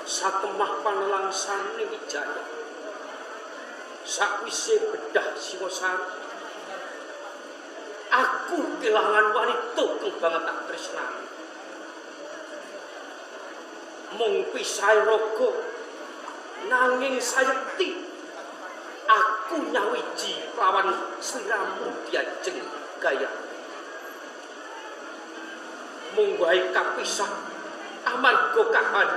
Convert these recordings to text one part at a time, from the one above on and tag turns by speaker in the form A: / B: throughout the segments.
A: Satemah panelangsane Wijaya. Sakwise bedah Singosari, aku kelangan wanita kang banget tak tresnani. Mung pisahe raga nanging sayekti aku nyawiji lawan sliramu diajeng gaya. Mung wae kapisah amarga kahanan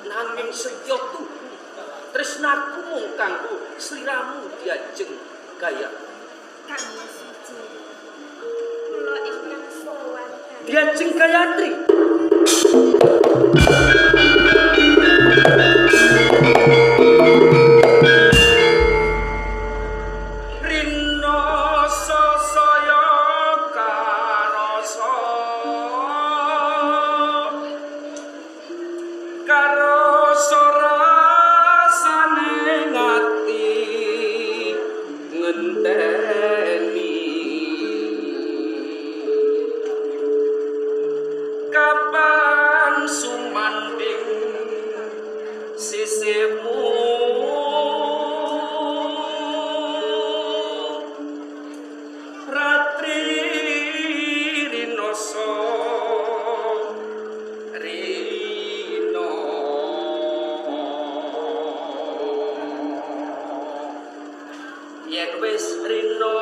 A: nanging setya tuhu tresnaku mung kanggo sliramu diajeng gaya.
B: Kang Mas Wiji, kula ingkang sowan
A: Diajeng Gayatri. Rina sasaya karasa karasa rasane ngati ngenteni kapan sumanding sisimu ratri rinoso rino yen wis rino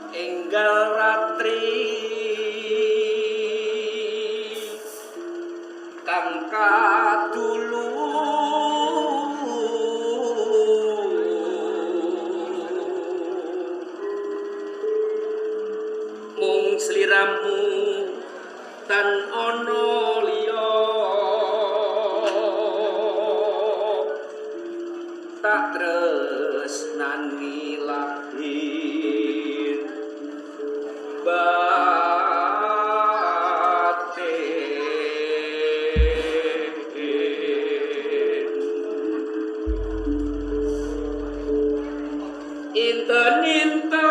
A: enggal ratri kang kadulu mung sliramu tan ana liya tak tresnani lahir batin inten inten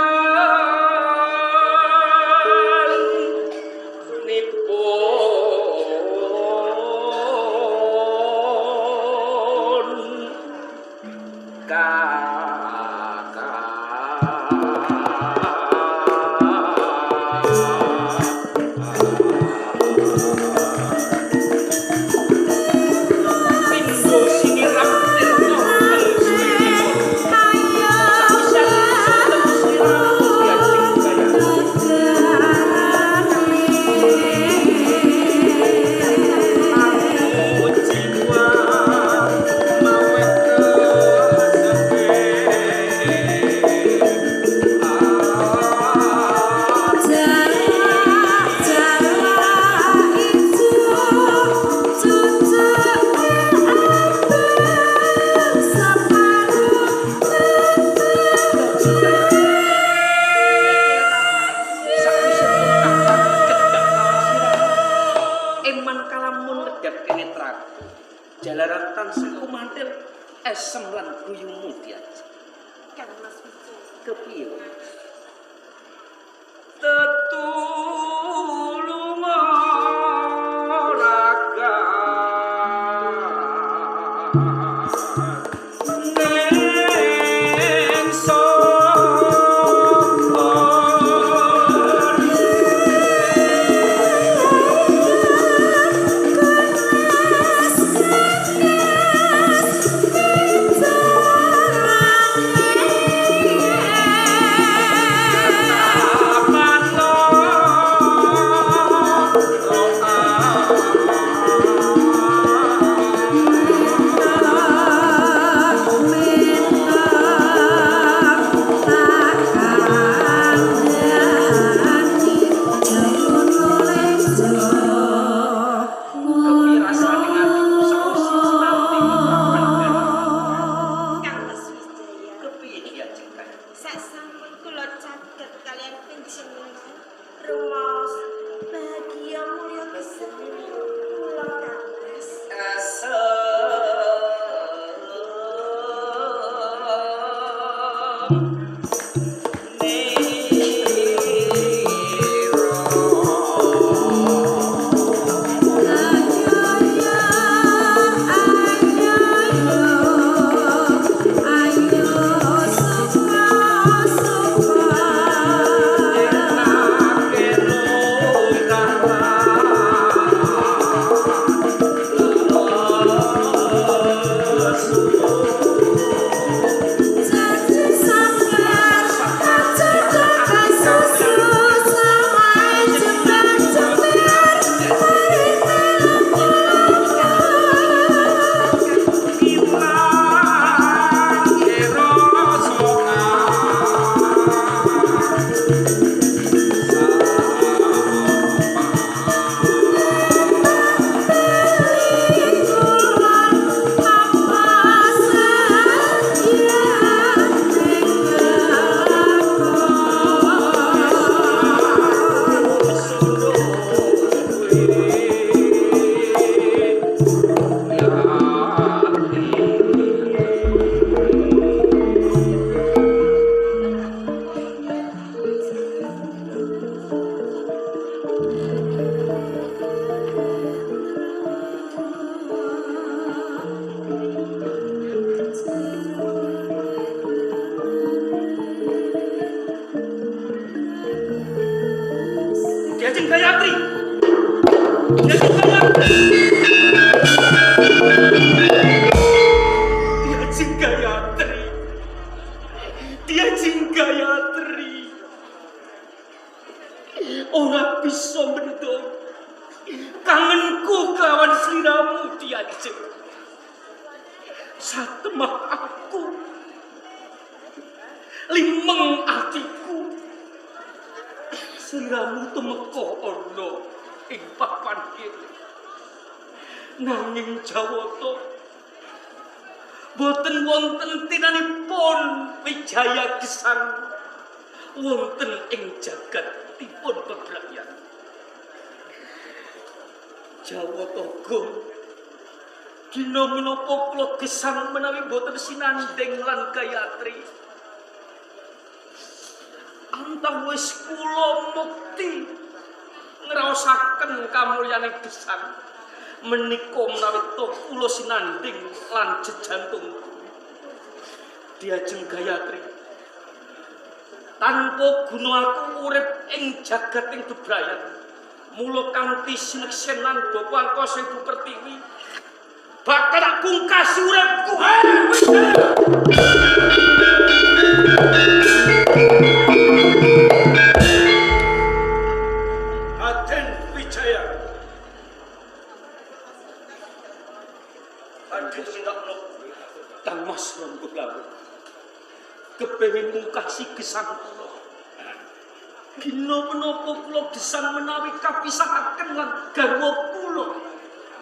A: nipun kakak pindho sinirap tirta Eman kalamun ledap kene traku. Jalaran tansah kumantil esem lan guyumu diajeng.
B: Kang Mas Wiji,
A: Kepiye? Tetulunga raga ning saka
B: Bicarane. Sasampun kula caket kaliyan panjenengan rumaos bahagia mulya gesang kula Kang Mas.
A: Diajeng Gayatri. Diajeng Gayatri. Diajeng Gayatri. Diajeng Gayatri. Ora bisa mendung. Kangenku kelawan sliramu Diajeng. Satemah aku. Limeng atiku. Sliramu tumeka ana ing papan kene. Nanging jawata boten wonten tinanipun wijaya gesang wonten ing jagat dipun bebrayan. Jawata gong dina menapa kula gesang menawi boten sinandhing lan Gayatri. Antawis kula mukti ngraosaken kamulyane gesang menika menawi to kula sinandhing lan jejantungku. Diajeng Gayatri, tanpa guna aku urip ing jagat ing bebrayan. Mula kanthi sineksenan Bapak Angkasa Ibu Pertiwi bakal tak pungkasi uripku.
C: Raden Wijaya. Badhe tumindak menapa?
A: Kang Mas Rangga Lawu kepengin mungkasi gesang kula. Dina menapa kula gesang menawi kapisahaken lan garwa kula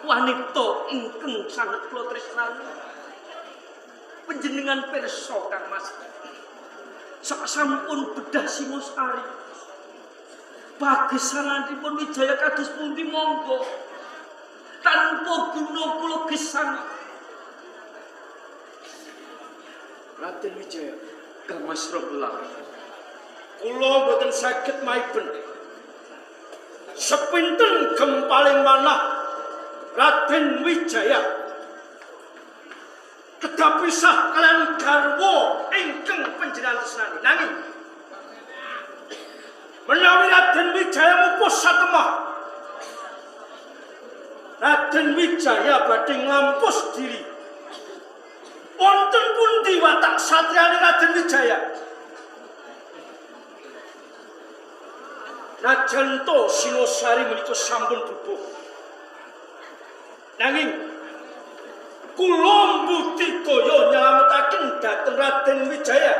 A: wanita ingkang sanget kula tresnani. Panjenengan pirsa Kang Mas, sasampun bedah Singosari pagesananipun Wijaya kados pundi monggo tanpa guna kula gesang.
C: Raden Wijaya,
A: Kang Mas Rangga Lawu,
C: kula boten saged maiben. Sepinten gempaling manah Raden Wijaya kedah pisah kalian garwa ingkang panjenengan tresnani. Nanging menawi Raden Wijaya mupus satemah, Raden Wijaya badhe nglampus diri. Wonten pundi watak satriyane Raden Wijaya? Najan to Singosari menika sampun bubuh. Nanging kula mbudidaya nyelametaken dhateng Raden Wijaya.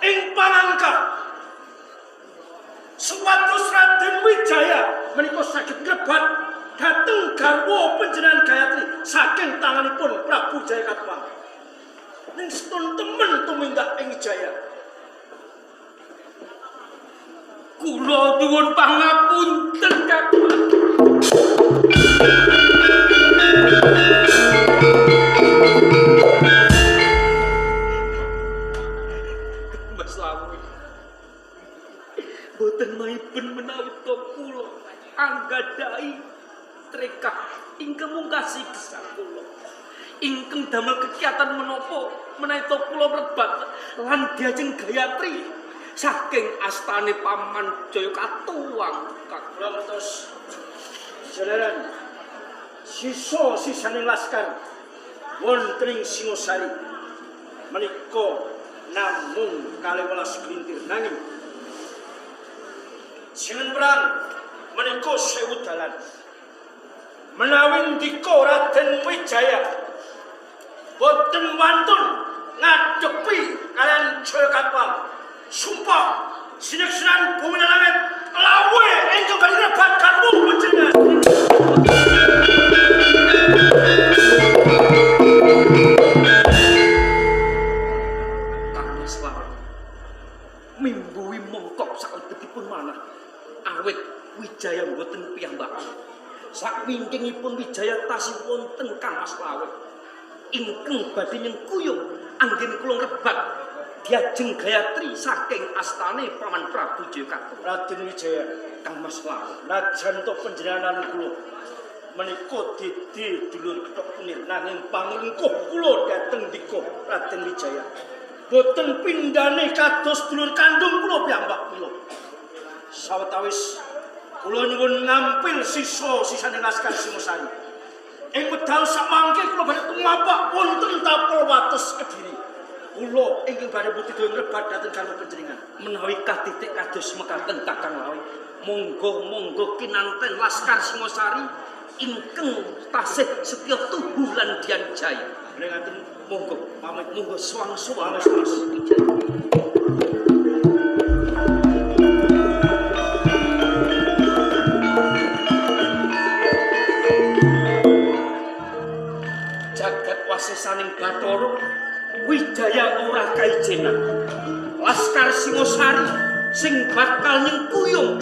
C: Ing pangangka supados Raden Wijaya menika saged ngrebat dhateng garwa panjenengan Gayatri saking tanganipun Prabu Jayakatwang. Ning setun temen tumindak ing Wijaya.
A: Kula nyuwun pangapunten Kakang. Mas Lawi, boten maiben menawi to kula anggadhahi trekah ingkang mungkasi gesang kula. Ingkang damel kegiatan menapa menawi to kula mrebat lan diajeng Gayatri saking astane Paman Jayakatuwang.
C: Kula ngertos jalaran sisa-sisaning laskar wonten ing Singosari menika namung 12 glintir, nanging sinten perang menika 1000 dalan. Menawi ndika Raden Wijaya boten wantun ngadepi kalian Jayakatwang, sumpah sineksenan bumi lan langit lawe ingkang badhe rebat garwa panjenengan.
A: Kang Mas Lawi mimbuhi mongkok saklebetipun manah awit Wijaya mboten piyambak. Sakwingkingipun Wijaya tasih wonten Kang Mas Lawi ingkang badhe nyengkuyung anggen kula ngrebat diajeng Gayatri saking astane Paman Prabu Jayakatwang.
C: Raden Wijaya,
A: Kang Mas Lawi,
C: najan to panjenengan kula menika didi dulur kethok kunir, nanging panglengkuh kula dhateng ndika Raden Wijaya boten pindhane kados dulur kandung kula piyambak kula. Sawetawis kula nyuwun ngampil sisa-sisane laskar Singosari. Ing wedal samangke kula badhe tumapak wonten tapel wates Kediri. Kula ingkang badhe budidaya ngrebat dhateng garwa panjenengan.
A: Menawi katitik kados mekaten Kakang Lawi, monggo-monggo kinanten laskar Singosari ingkang tasih setya tuhu lan Dian Jaya.
C: Ngaten
A: monggo
C: pamit,
A: monggo suwang-suwang.
C: Mas.
A: Jagat wasesaning Bathara Wijaya ora kaijenan. Laskar Singosari sing bakal nyengkuyung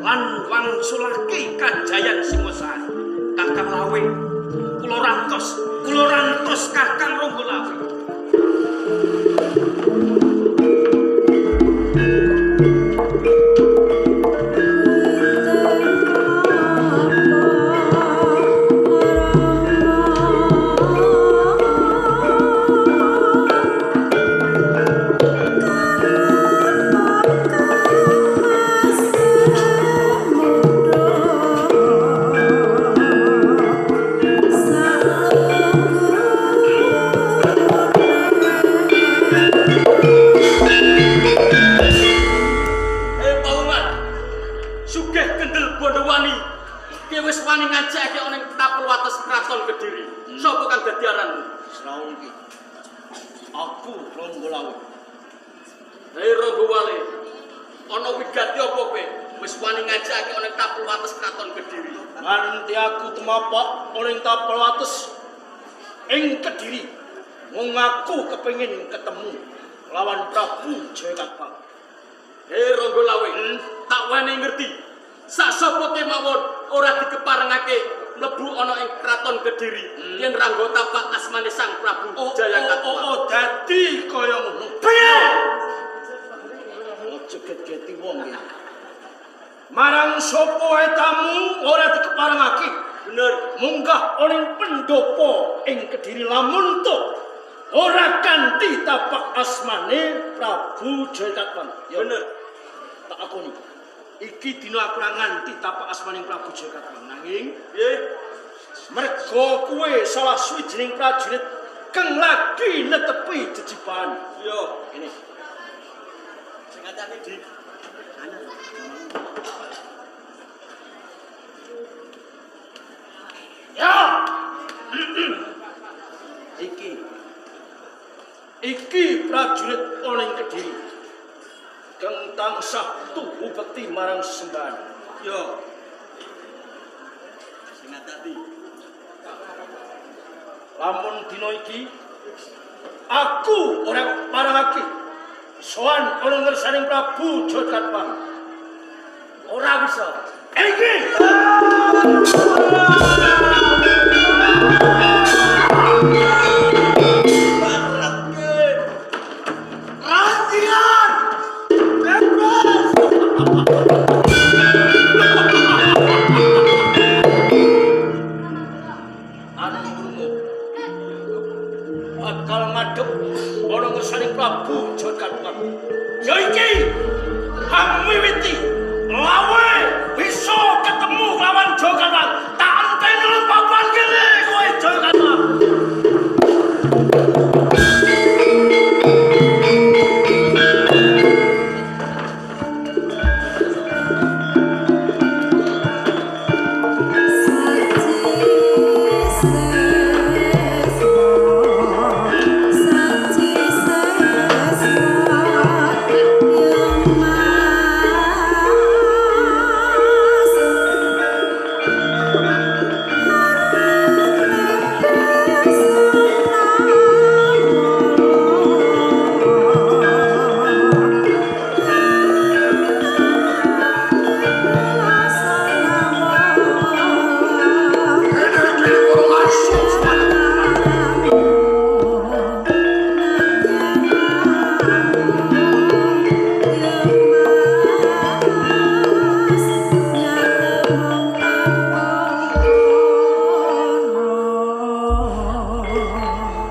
A: lan wangsulake kajayan Singosari. Kakang Lawe, kula rantos Kakang Ronggo Lawe.
C: Nganti aku tumapak oleh tapel wates ing Kediri, mung aku kepengin ketemu lawan Prabu Jayakatwang.
A: Hei Ronggo Lawe, tak wenehi ngerti. Sak sapa kemawon ora dikeparengake mlebu ana ing kraton Kediri yen ranggo tapak asmane Sang Prabu Jayakatwang.
C: Oh, dadi kaya ngono. Piye? Aja get-geti wong iki. Marang sapa wae tamu ora dikeparengake.
A: Bener.
C: Munggah oleh pendopo ing Kediri lamun to ora kanthi tapak asmane Prabu Jayakatwang. Ya
A: bener.
C: Tak akoni. Iki dina aku ora nganti tapak asmane Prabu Jayakatwang, nanging
A: piye?
C: Mergo kuwe salah suwijining prajurit kang lagi netepi jejibahan.
A: Yo,
C: ini.
A: Sing atane di
C: Ya. Iki prajurit oleh Kediri kang tansah tuhu bekti marang sembahan.
A: Yo. Sing ati.
C: Lamun dina iki Aku ora kok parangake. Sowan ana ngersaning Prabu Jayakatwang.
A: Ora bisa.
C: Iki.
A: Rantian! Bebas!
C: Anurmu bakal ngadep ana ngersaning Prabu Jayakatwang. Ya iki hang miwiti lawe bisa ketemu lawan Jayakatwang. Tak enteni nang papan kene kowe Jayakatwang.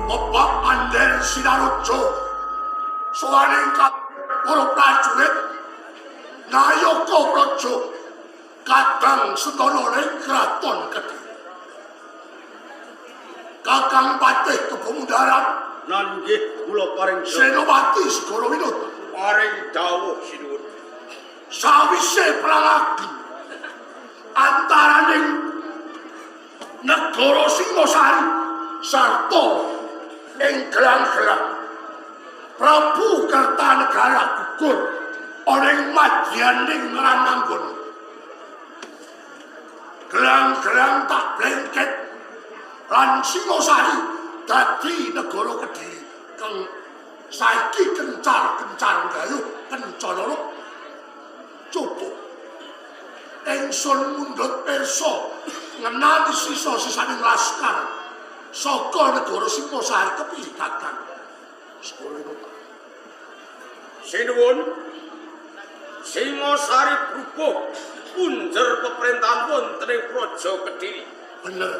D: Bapak Ander Sinarojo sowaning para prajurit Nayaka Praja kadang sentana ing kraton Kediri. Kakang Patih Kebomundharan
E: Nan nggih kula paring
D: Senopati Segara Winata
E: paring dawuh sinuwun.
D: Sawise perang ageng antaraning negara Singasari sarta ing gelang-gelang Prabu Kertanegara gugur ana ing madyaning Rananggana. Gelang-gelang tak blengket lan Singasari dadi negara Kediri kang saiki kencar-kencar gayuh kencana coba ingsun mundhut pirsa ngenani sisa-sisaning laskar saka negara Singasari kepiye Kakang?
E: Sinuwun. Singasari brubuh punjer peperintahan wonten ing Praja Kediri.
D: Bener.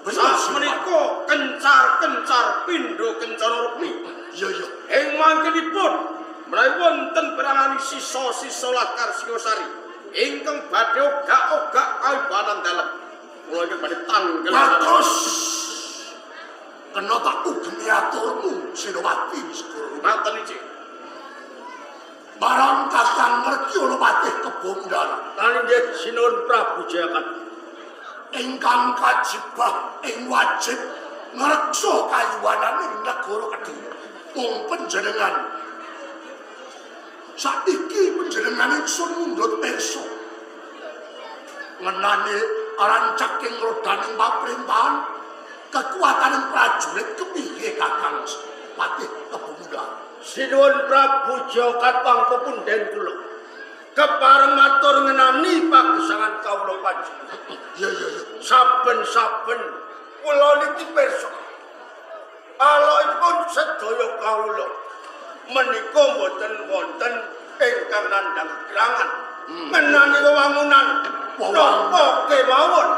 D: Bener
E: Sak menika kencar-kencar pindha kencana rukmi.
D: Iya iya.
E: Ing mangkenipun menawi wonten perangan sisa-sisa laskar Singasari ingkang badhe ogak-ogak kaibanan dalem. Kula ingkang badhe tanggel.
D: Bagus. Kena tak ugemi aturmu Senopati Segara.
E: Ngaten iki.
D: Marang Kakang ngerti ana Patih Kebomundharan
C: Lan nggih sinuwun Prabu Jayakatwang.
D: Ingkang kajibah ing wajib ngreksa kayuwananing negara Kediri. Mung panjenengan saiki panjenengan ingsun mundhut pirsa ngenani rancaking rodaning paprentahan kekuataning prajurit kepiye Kakang Patih Kebomundharan?
C: Sinuwun Prabu Jayakatwang pepunden kula. Kepareng matur ngenani pagesangan kawula panjenengan.
D: Iya iya iya.
C: Saben-saben kula niki pirsa. Alokipun sedaya kawula menika mboten wonten ingkang nandhang gerangan. Ngenani wewangunan napa kemawon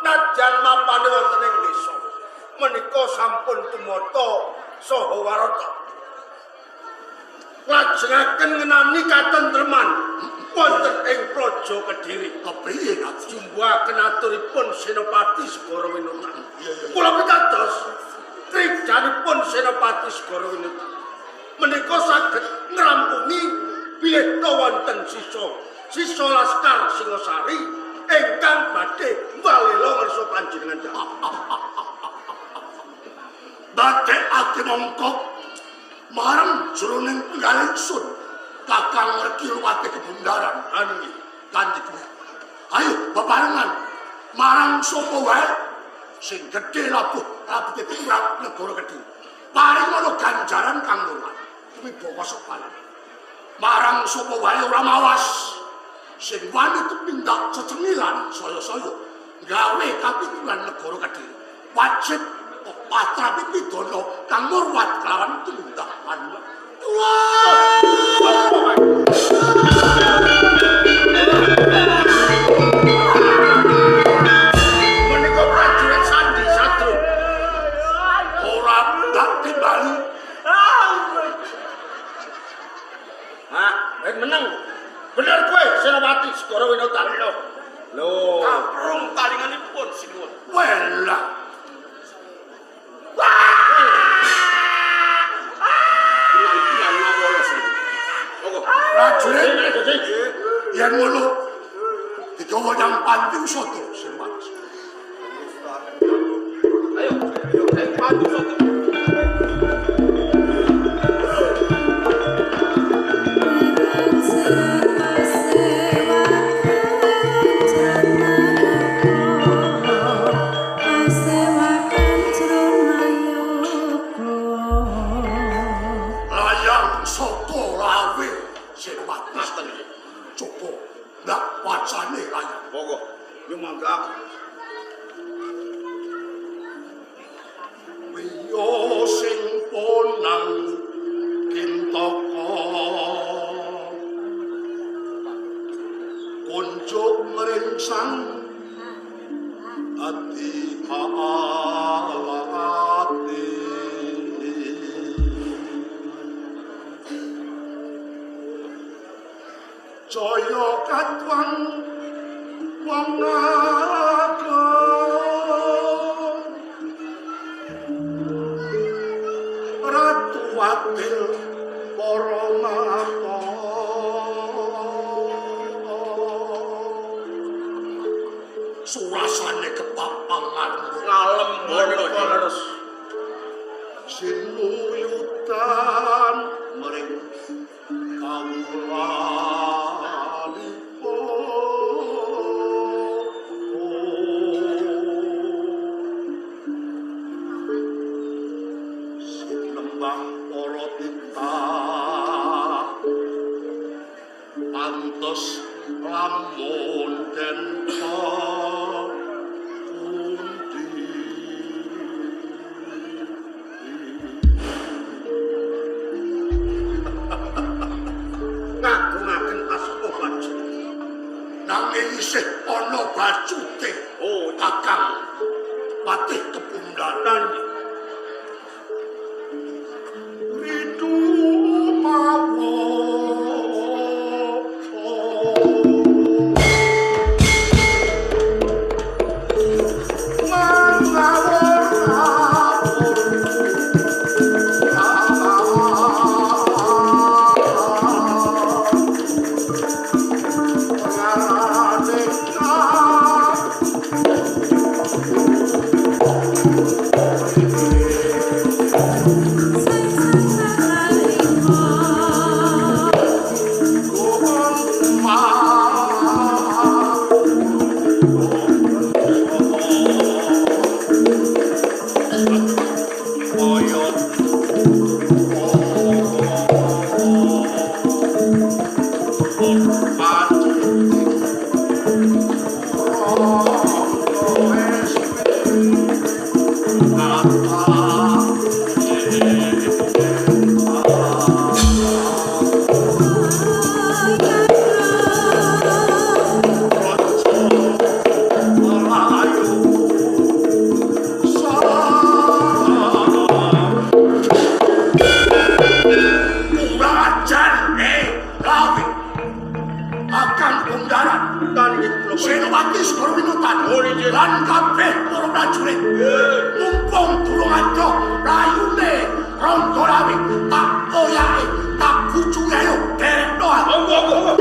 C: najan mapane wonten ing desa menika sampun tumata saha warata. Lajengaken ngenani katentreman wonten ing Praja Kediri.
D: Kepriye Kakang?
C: Jumbuhaken aturipun Senopati Segara Winata. Kula pitados trijanipun Senopati Segara Winata menika saged ngrampungi bilih wonten sisa laskar Singasari ingkang badhe mbalela ngersa panjenengan dalem.
D: Badhekake mongko marang jroning penggalih ingsun Kakang ngerti luwate Kebomundharan.
C: Anu nggih.
D: Kanthi kuwi. Ayo bebarengan marang sapa wae sing gedhe labuh rabute tumrap negara Kediri. Paring ana ganjaran kang luwih wibawa sebal. Marang sapa wae ora mawas sing wani tumindak cecengilan saya-saya gawe kapitulan negara Kediri. Wajib patrapi pidana kang murwat kelawan tumindak manut.
E: Menika prajurit Sandi Sadro.
D: Ora ndak timbali.
E: Hah, baik menang. Bener kowe Senopati Segara Winota. Lho. Lho. Kaprung talinganipun sinuwun.
D: Welah. Prajurit yen ngono digawa nyang panti usada Senopati.
E: Ayo, ayo panti usada.
D: Layang saka lawe Senopati.
E: Ngaten iki.
D: Coba ndak wacane layang.
E: Monggo, yo mangga aku.
D: Wiyo sing ponang kintaka kunjuk meringsang ati ati jaya katwang wong agung Ratu Adil para mata surasane kepapangan
E: Ngalem menika leres.
D: Sinuyutan mring kawulanipun sinembah para titah pantes lamun den pundi.
E: Ngagungaken asma baju.
D: Nanging isih ana bacute
E: Oh,
D: Kakang Patih Kebundaran. Ridu mawa Senopati Segara Winutan lan kabeh para prajurit mumpung durung adoh rayune Rangga Lawe tak oyake tak bujuke ayo derekno.
E: Monggo, monggo.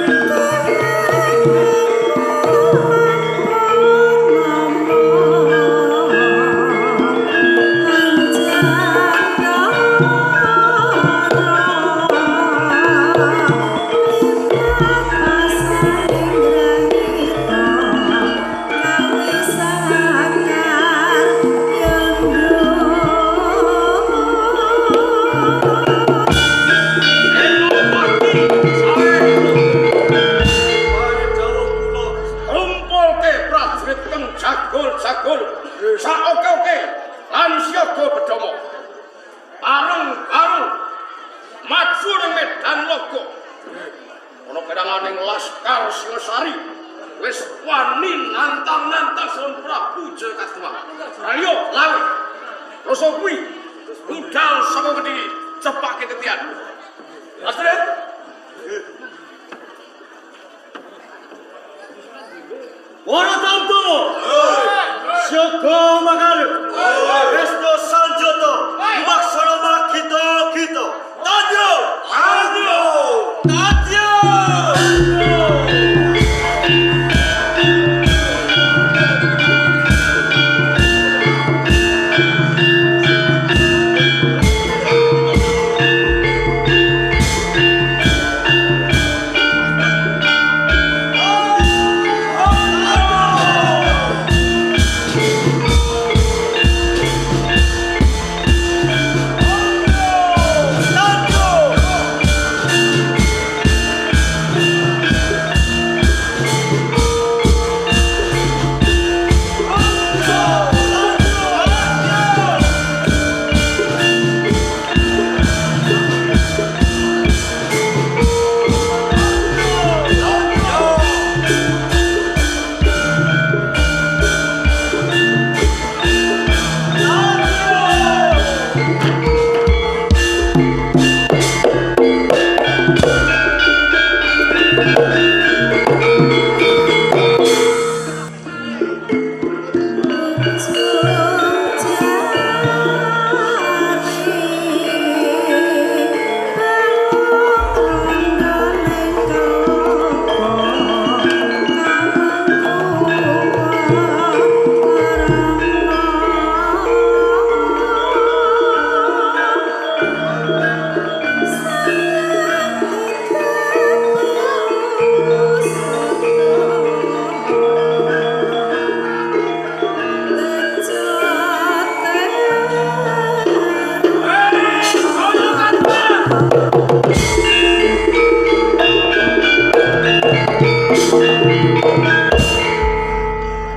B: Thank you.
E: Singasari wis wani nantang-nantang Sun Prabu Jayakatwang. Ayo lawe. Rasa kuwi budal saka Kediri cepake tetian. Astrid.
C: Ora tanto. Siaga mangaru. Resto sanjoto. Lumaksana makita kita. Tandyo! Tandyo! Tandyo!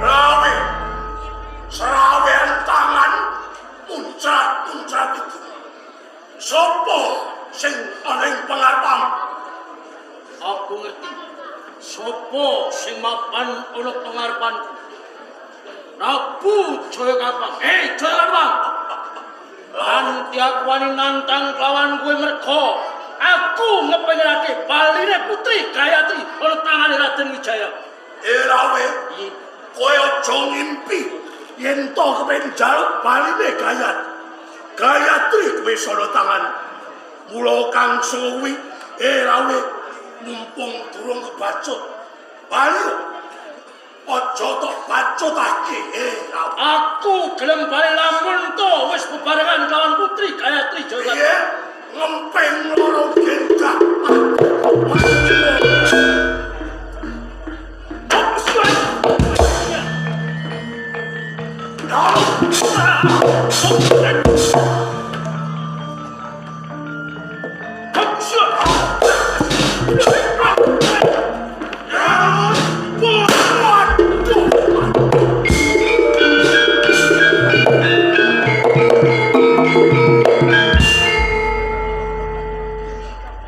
D: Rawe. Serawean tangan muncrat-muncrat itu. Sopo sing ana ing pangarepmu?
C: Aku ngerti. Sopo sing mapan ana pangarepanku? Prabu Jayakatwang. Jayakatwang. Lanti aku wani nantang kelawan kowe merga aku ngepengake baline putri Gayatri ana tangane Raden Wijaya.
D: Rawe, kowe aja ngimpi yen to kepen njaluk baline Gayatri. Gayatri kuwi sono tangan. Mula kang suwi, Rawe, mumpung durung kebacut. Bali aja tok bacutake, Rawe.
C: Aku gelem bali lamun to wis bebarengan kelawan putri Gayatri Jayakatwang.
D: Piye? Ngempeng loro gendah.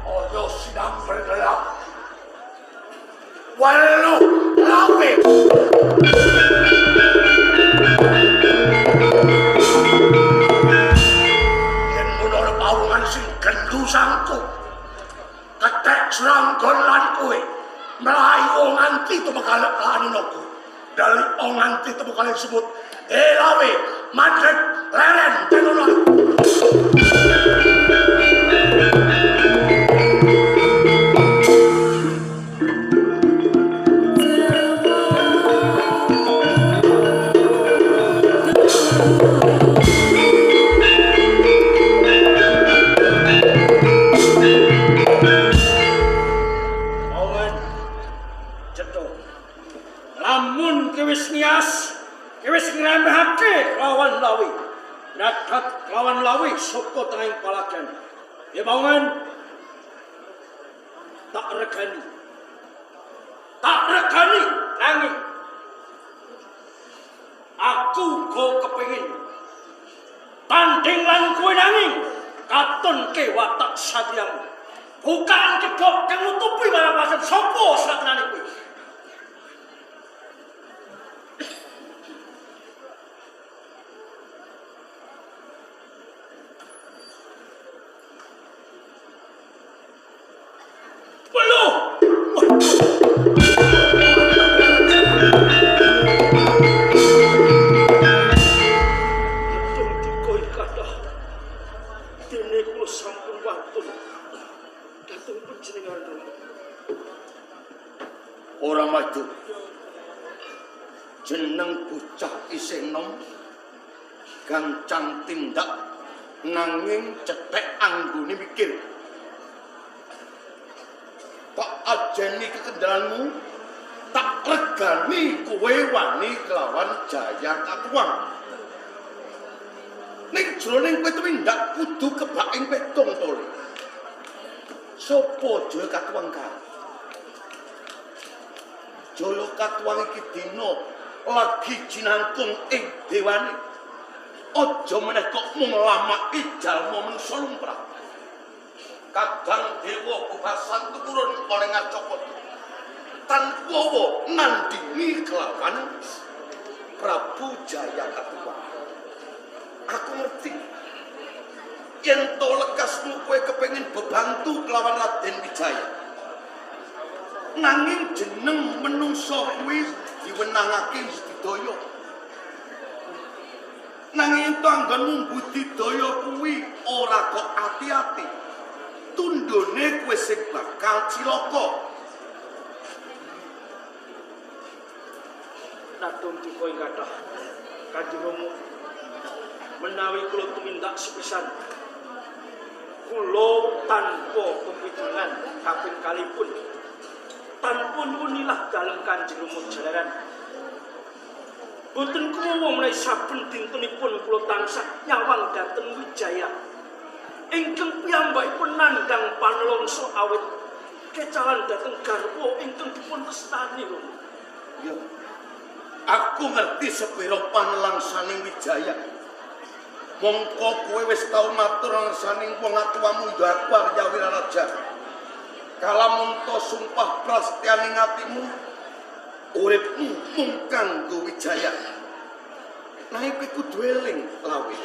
D: Aja sinang bergelap. Walu lawe. Yen ngono ana pawongan sing gendhu sangku. Kethek sranggon lan kowe mlayu nganti tumekal anu. Dali nganti tumekal semut. Lawe, mandek leren tenono.
C: Pawan cetha. Lamun kowe wis nias, kowe wis ngremehake lawan Lawi. Ragat lawan Lawi saka tengahing palagan. Ya Pawan, tak regani. Tak regani nanging aku go kepengin tanding lan kowe nanging katon ke watak satriyamu. Bukaan kedok kang nutupi marang pasen sapa satriyane kowe.
E: Jeneng bocah isih nom, gancang tindak nanging cethek anggone mikir. Tak ajeni kekendalanmu, tak regani kowe wani kelawan Jaya Katuang. Ning jroning kowe tumindak kudu kebak ing petung tole. Sopo Jaya Katuang kae? Jaya Katuang iki dina lagi jinangkung ing dewane. Aja meneh kok mung lamaki jalma manungsa lumrah. Kadang dewa kubasan tumurun oleh ngacokot. Tan kuwawa nandingi kelawan Prabu Jaya Katuang. Aku ngerti yen to lekasmu kowe kepengin bebantu kelawan Raden Wijaya. Nanging jeneng menungso kuwi diwenangake budidaya. Nanging to anggonmu budidaya kuwi ora kok ati-ati. Tundone kowe sing bakal cilaka.
C: Natun duka ing kathah Kanjeng Rama, menawi kula tumindak sepisan kula tanpa pepidungan kaping kalipun tanpa nyuwunilah dalem Kanjeng Rama jalaran boten kuwawa menawi saben dintenipun kula tansah nyawang dhateng Wijaya ingkang piyambakipun nandhang panelongso awit kecalan dhateng garwa ingkang dipun tresnani.
E: Ya, aku ngerti sepira panelangsaning Wijaya. Mongko kowe wis tau matur ngersaning wong atuwamu ya aku Arya Wiraraja. Kalamunta sumpah prastyaning atimu, uripmu mung kanggo Wijaya. Nanging kowe kudu eling lawe.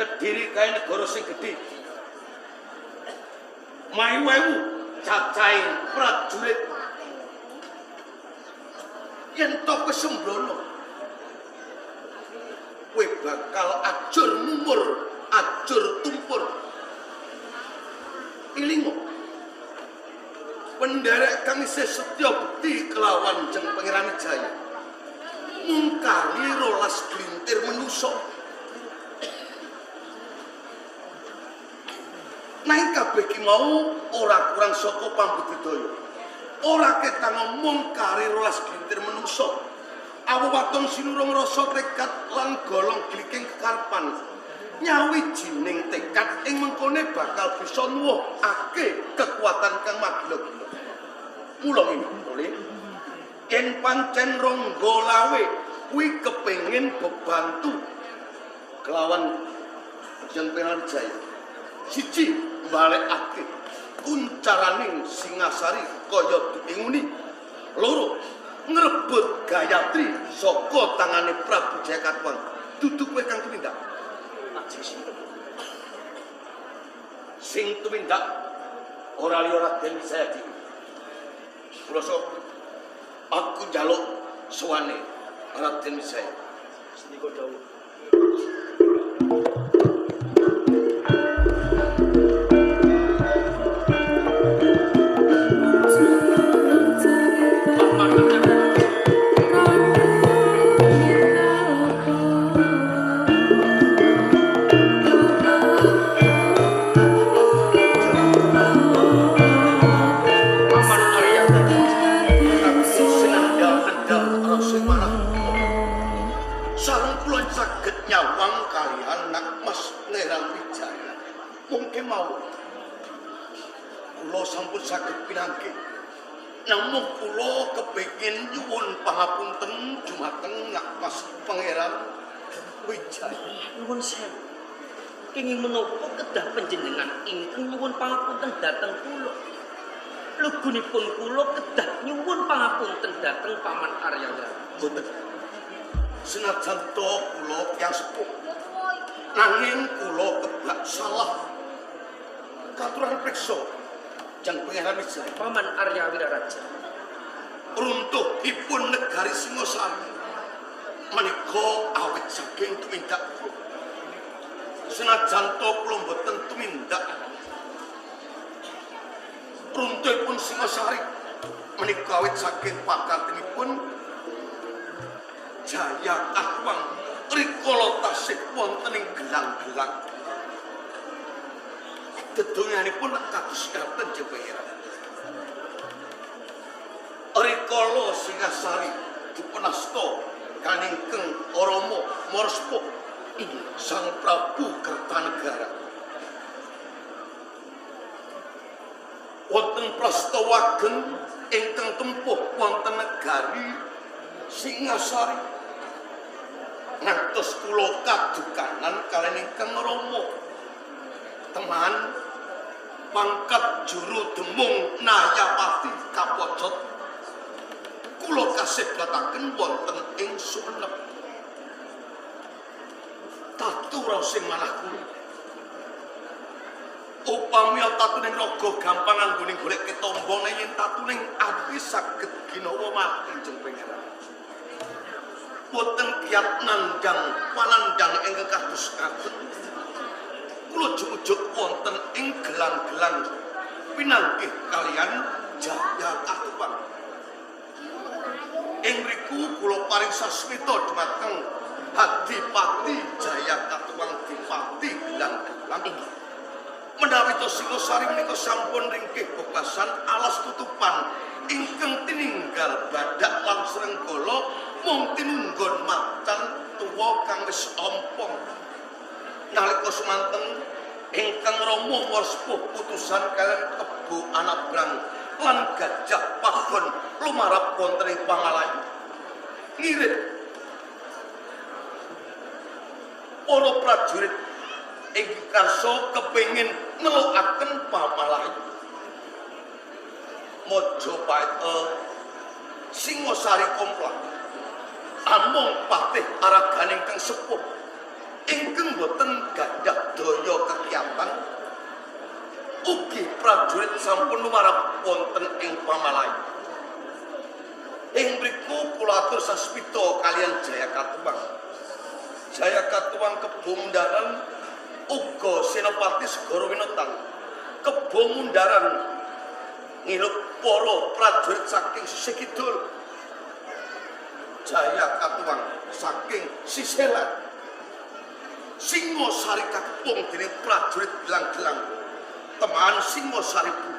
E: Kediri kae negara sing gedhe. Mayu-ewu cacahing prajurit. Yen to kowe sembrono, kowe bakal ajur mumur, ajur tumpur. Ilingo penderek kang isih setya bekti kelawan Jeng Pangeran Wijaya mung kali 12 glintir manusa. Nanging kabeh ki mau ora kurang saka pambudidaya. Ora ketang mung kari 12 glintir manusa. Awu waton sinurung rasa tekad lan golong gliking kekarepan. Nyawijining tekad ing mengkone bakal bisa nuwuhake kekuatan kang magila-gila. Mula ngene, Tole. Yen pancen Rangga Lawe kuwi kepengin bebantu kelawan Jeng Pangeran Wijaya. Siji balekake kuncaraning Singasari kaya diinguni. Loro, ngrebut Gayatri saka tangane Prabu Jaya Katuang. Dudu kowe kang tumindak.
A: Ajeng sinten?
E: Sing tumindak ora liya Raden Wijaya dhewe. Kula sok aku njaluk sowane Raden Wijaya.
C: Sendika dawuh.
E: Paman Arya Senandal-nandal rasa marah. Sareng kula saged nyawang kalihan Nak Mas Pangeran Wijaya. Mungkin mawon kula sampun saged pinanggih. Namung kula kepengin nyuwun pangapunten dumateng Nak Mas Pangeran Wijaya.
A: Nuwun sewu. Kenging menapa kedah panjenengan ingkang nyuwun pangapunten dhateng kula? Lugunipun kula kedah nyuwun pangapunten dhateng Paman Arya Wiraraja.
E: Boten. Senajan to kula tiyang sepuh, nanging kula kebak salah. Katuran priksa Jeng Pangeran Wijaya.
A: Paman Arya Wiraraja.
E: Runtuhipun negari Singosari menika awit saking tumindak kula. Senajan to kula mboten tumindak, runtuhipun Singosari menika awit saking pakartinipun Jaya Katuang rikala tasih wonten ing gelang-gelang. Dedonganipun kados ngaten jeng Pangeran. Rikala Singasari dipun asta kaningkeng Rama Marsepuh Sang Prabu Kertanegara. Wonten prastawa ageng ingkang tempuh wonten negari Singasari. Ngantos kula kadukanan kaliyan ingkang Rama teman pangkat juru demung Nayapati kapocot kula kasebataken wonten ing Sumenep. Tatu sing manah kula. Upami tatuning raga gampang anggone golek ketombo yen tatuning ati saged ginawa mati jeng Pangeran. Boten kiat nandhang panandhang ingkang kados ngaten. Kula jujuk wonten ing gelang-gelang pinanggih kaliyan Jaya Katuang. Ing mriku kula paring sasmita dumateng Hadipati Jaya Katuang Dipati gelang-gelang. Menawi to Singasari menika sampun ringkih bebasan alas tutupan ingkang tininggal badak lan srenggala mung tinunggon macan tuwa kang wis ompong. Nalika sumanten ingkang Rama Marsepuh putusan kaliyan kebo anabrang lan gajah pagon lumarap wonten ing pangalayu. Ngirit para prajurit ingkang karsa kepengin ngelokaken pamalayu. Majapahit Singasari komplak amung patih aragane ingkang sepuh ingkang boten gadah daya kekiatan ugi prajurit sampun lumarap wonten ing pamalayu. Ing mriku kula atur sasmita kaliyan Jaya Katuang. Jaya Katuang kebo mundaran uga Senopati Segara Winotan. Kebo mundaran ngilup para prajurit saking sisih kidul. Jaya Katuang saking sisih lor. Singasari kakepung dening prajurit gelang-gelang. Teman Singasari buku.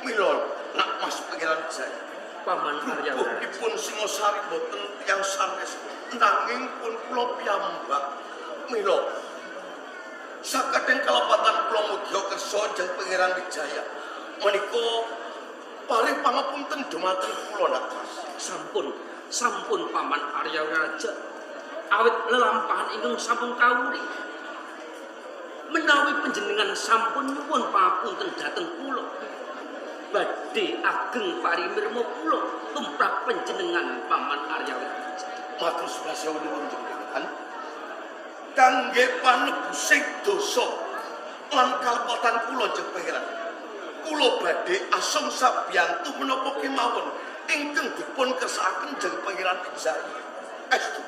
E: Mila nak Mas Pangeran Jaya.
A: Paman Arya
E: Dipun Singasari boten tiyang sanes nanging pun kula piyambak. Mila sakadeng kalepatan kula mudya kersa jeng Pangeran Wijaya menika paring pangapunten dumateng kula nak Mas.
A: Sampun, sampun Paman Arya Raja. Awit lelampahan ingkang sampun kawuri. Menawi panjenengan sampun nyuwun pangapunten dhateng kula, badhe ageng parimirma kula tumrap panjenengan Paman Arya Raja.
E: Matur sembah nuwun jenengan. Kangge panebusing dosa lan kalepatan kula jeng Pangeran. Kula badhe asung sabiyantu menapa kemawon ingkang dipun kersakaken jeng Pangeran Wijaya. Estu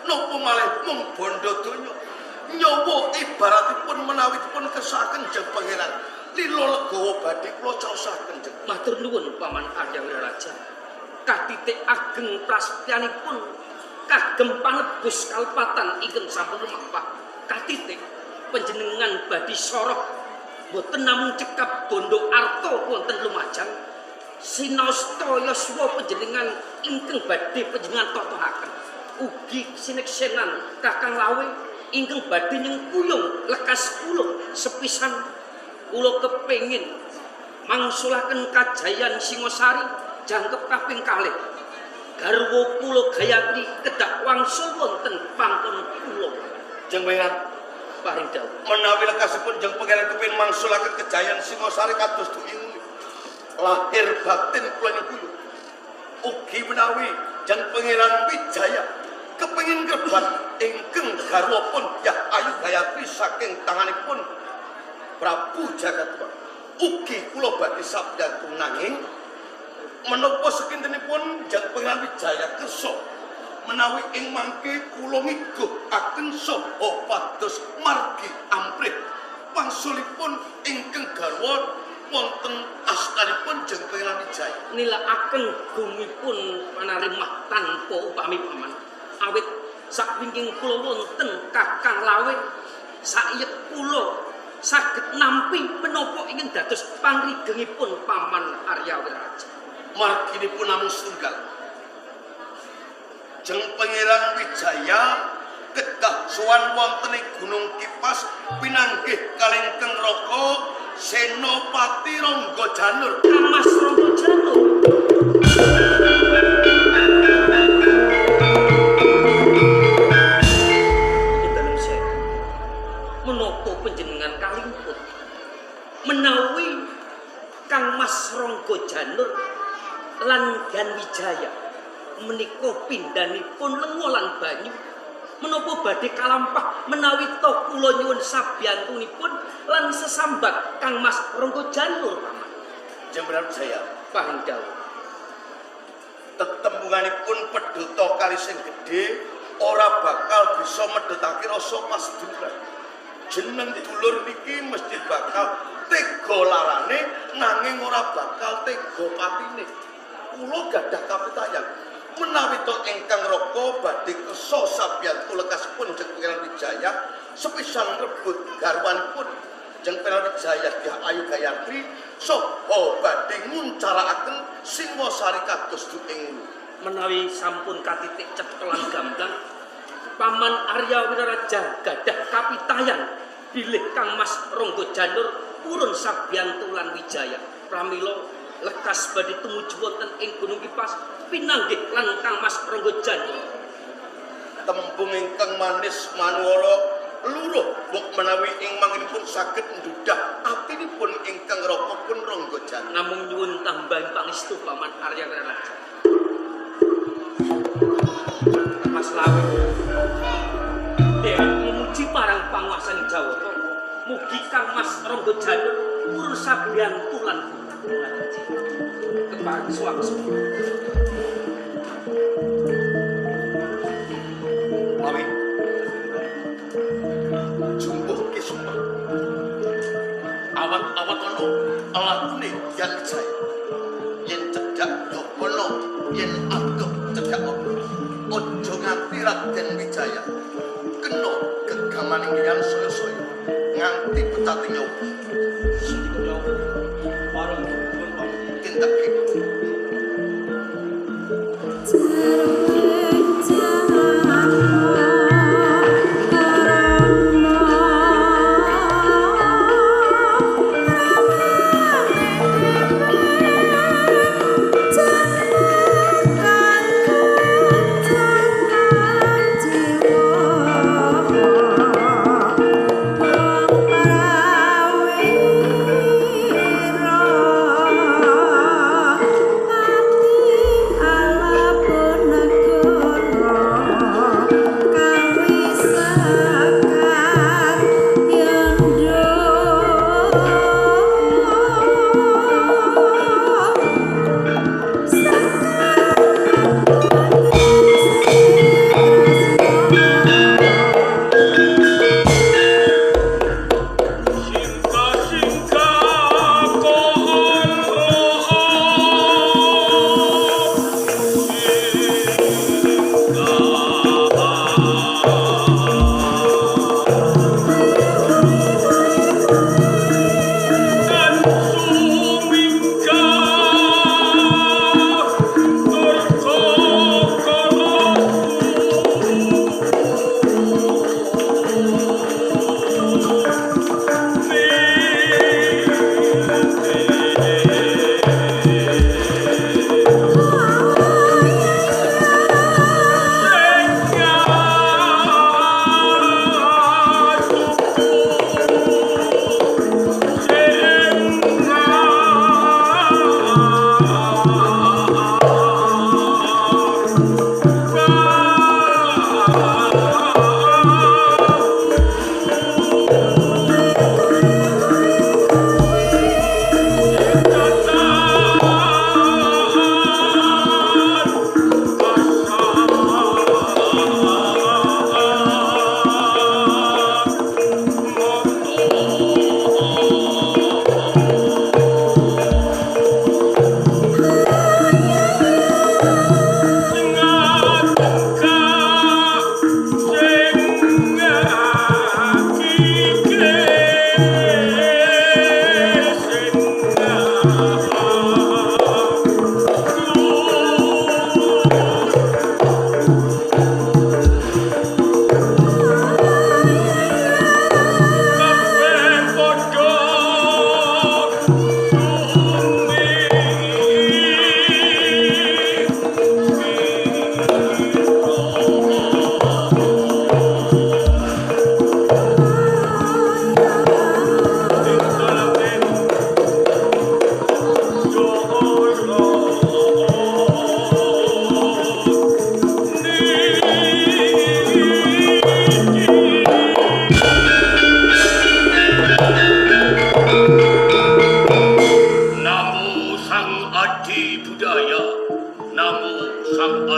E: napa malih mung bondo donya nyawa ibaratipun menawi dipun kersakaken jeng Pangeran lila legawa badhe kula caosaken jeng.
A: Matur nuwun Paman Arya Wiraraja. Katitik ageng prasetyanipun kagem panebus kalepatan ingkang sampun lumampah. Katitik panjenengan badhe soroh boten namung cekap bondo arta wonten Lumajang. Sinasta yaswa panjenengan ingkang badhe panjenengan totohaken. Ugi sineksenan Kakang Lawe ingkang badhe nyengkuyung lekas kula sepisan. Kula kepengin mangsulaken kajayan Singasari jangkep kaping kalih. Garwa kula Gayatri kedah wangsul wonten pangkon kula.
E: Jeng Pangeran
A: paring dawuh.
E: Menawi lekasipun jeng Pangeran kepengin mangsulaken kejayan Singasari kados duwingi lahir batin kula nyengkuyung. Ugi menawi jeng Pangeran Wijaya kepengin ngrebat ingkang garwapun Dyah Ayu Gayatri saking tanganipun Prabu Jagatwa. Ugi kula badhe sabda nanging menapa sekintenipun jeng Pangeran Wijaya kersa menawi ing mangke kula ngiguhaken saha pados margi amprih wangsulipun ingkang garwa wonten astanipun Jeng Pangeran Wijaya.
A: Nilakaken gumipun panarimah tanpa upami paman. Awit sakwingking kula wonten Kakang Lawe saiyek kula saged nampi menapa ingkang dados pangrigengipun Paman Arya Wiraja.
E: Marginipun namung setunggal. Jeng Pangeran Wijaya kedah sowan wonten ing Gunung Kipas pinanggih kalih ingkang Raka Senopati Rangga Janur.
A: Kang Mas Rangga Janur. Dalem sewu. Menapa panjenengan kalingput menawi Kang Mas Rangga Janur lan Gan Wijaya menika pindhanipun lenga lan banyu menapa badhe kalampah menawi ta kula nyuwun sabiyantunipun lan sesambat Kang Mas Rangga Janur paman.
E: Jeng Pangeran Wijaya,
A: Paham dawuh.
E: Tetembunganipun pedhota kali sing gedhe ora bakal bisa medhotake rasa paseduluran. Jeneng dulur niki mesti bakal tega larane nanging ora bakal tega patine. Kula gadah kapitayan menawi to ingkang Raka badhe kersa sabiyantu lekasipun Jeng Pangeran Wijaya sepisan rebut garwanipun Jeng Pangeran Wijaya Dyah Ayu Gayatri saha badhe nguncarakaken Singosari kados ing
A: Menawi sampun katitik cetha lan gamblang Paman Arya Wiraraja gadah kapitayan bilih Kang Mas Rangga Janur purun sabiyantu lan Wijaya. Pramila lekas badhe tumuju wonten ing Gunung Kipas pinanggih lan Kang Mas Rangga Janur.
E: Tembung ingkang manis manuwara luruh mbok menawi ing manginipun saged ndhudah atinipun ingkang Raka pun Rangga Janur.
A: Namung nyuwun tambahan pangestu Paman Arya Wiraraja. Mas Lawe derek memuji parang panguwasaning Jawata. Mugi Kang Mas Rangga Janur purun sabiyantu lan kepareng suwangsu.
E: Lawe jumbuh kisumah awat-awat ana lakune Yan Wijaya yen cedhak dokono yen adoh cedhak ana aja nganti Raden Wijaya kena gegamaning liyan saya-saya nganti pecating nyawa.
C: Sendika dawuh pareng pun paman.
E: Tindake
B: Ala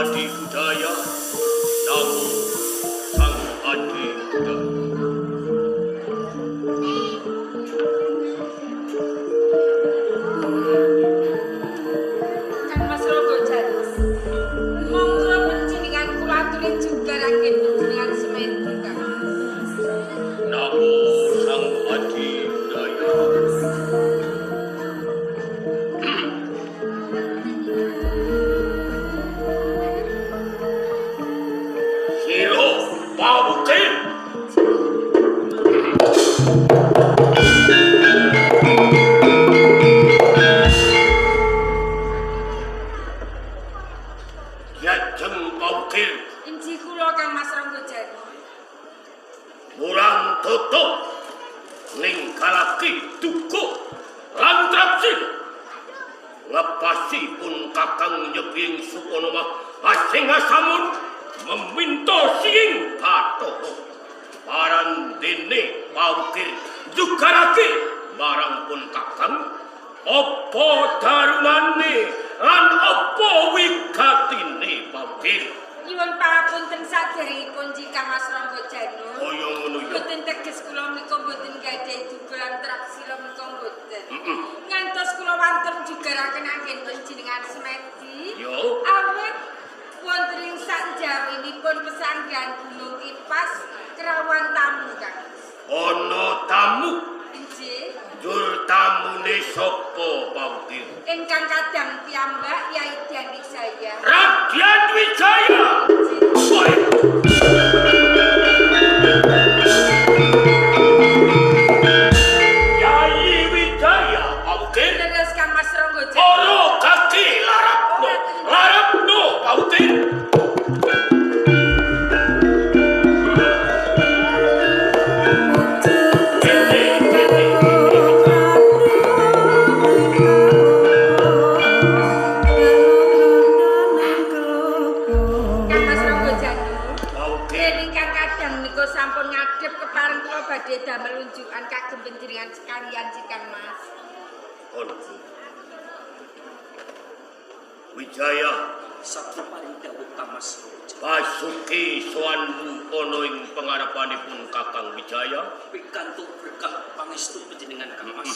A: Adi Budaya. Namo Sang Adi Budaya.
B: Kang Mas Rangga Janu. Monggo panjenengan kula aturi jugaraken panjenengan semedi Kang Mas.
A: Namo Sang Adi Budaya. Siro pawukir. Yajeng pawukir.
B: Injih kula Kang Mas Rangga Janu.
A: Murang tutup ninggalake duka lan trapsil ngepasi pun kakang nyeping sukono asing asamun meminta siing patoho parandene pawukir jugarake marang pun kakang apa darunane lan apa wigatine pawukir.
B: Nyuwun pangapunten saderengipun Kang Mas Rangga Janu.
A: Kaya ngono ya.
B: Mboten teges kula menika mboten gadhahi duka lan trapsila menika mboten. Ngantos kula wantun jugaraken anggen panjenengan semedi.
A: Yo.
B: Awit wonten ing sakjawinipun pesanggehan Gunung Kipas kerawan tamu Kang.
A: Ana tamu.
B: Inggih.
A: Njur tamune sapa pawukir?
B: Ingkang kadang piyambak Yai Dian Wijaya.
A: Radyan Wijaya. Woi. Yai Wijaya pawukir.
B: Leres Kang Mas Rangga Janu.
A: Ora kaki larapno. Larapno pawukir. Kene kene.
B: Kang Mas Rangga Janu.
A: Pawukir.
B: Yen ingkang kadang menika sampun ngadhep kepareng kula badhe damel unjukan kagem panjenengan sekalian Kang Mas.
A: Ono. Wijaya
C: Sabda paring dawuh Kang Mas Rangga Janu.
A: Basuki sowanmu ana ing pengarepanipun Kakang Wijaya.
C: Pikantuk berkah pangestu panjenengan Kang Mas.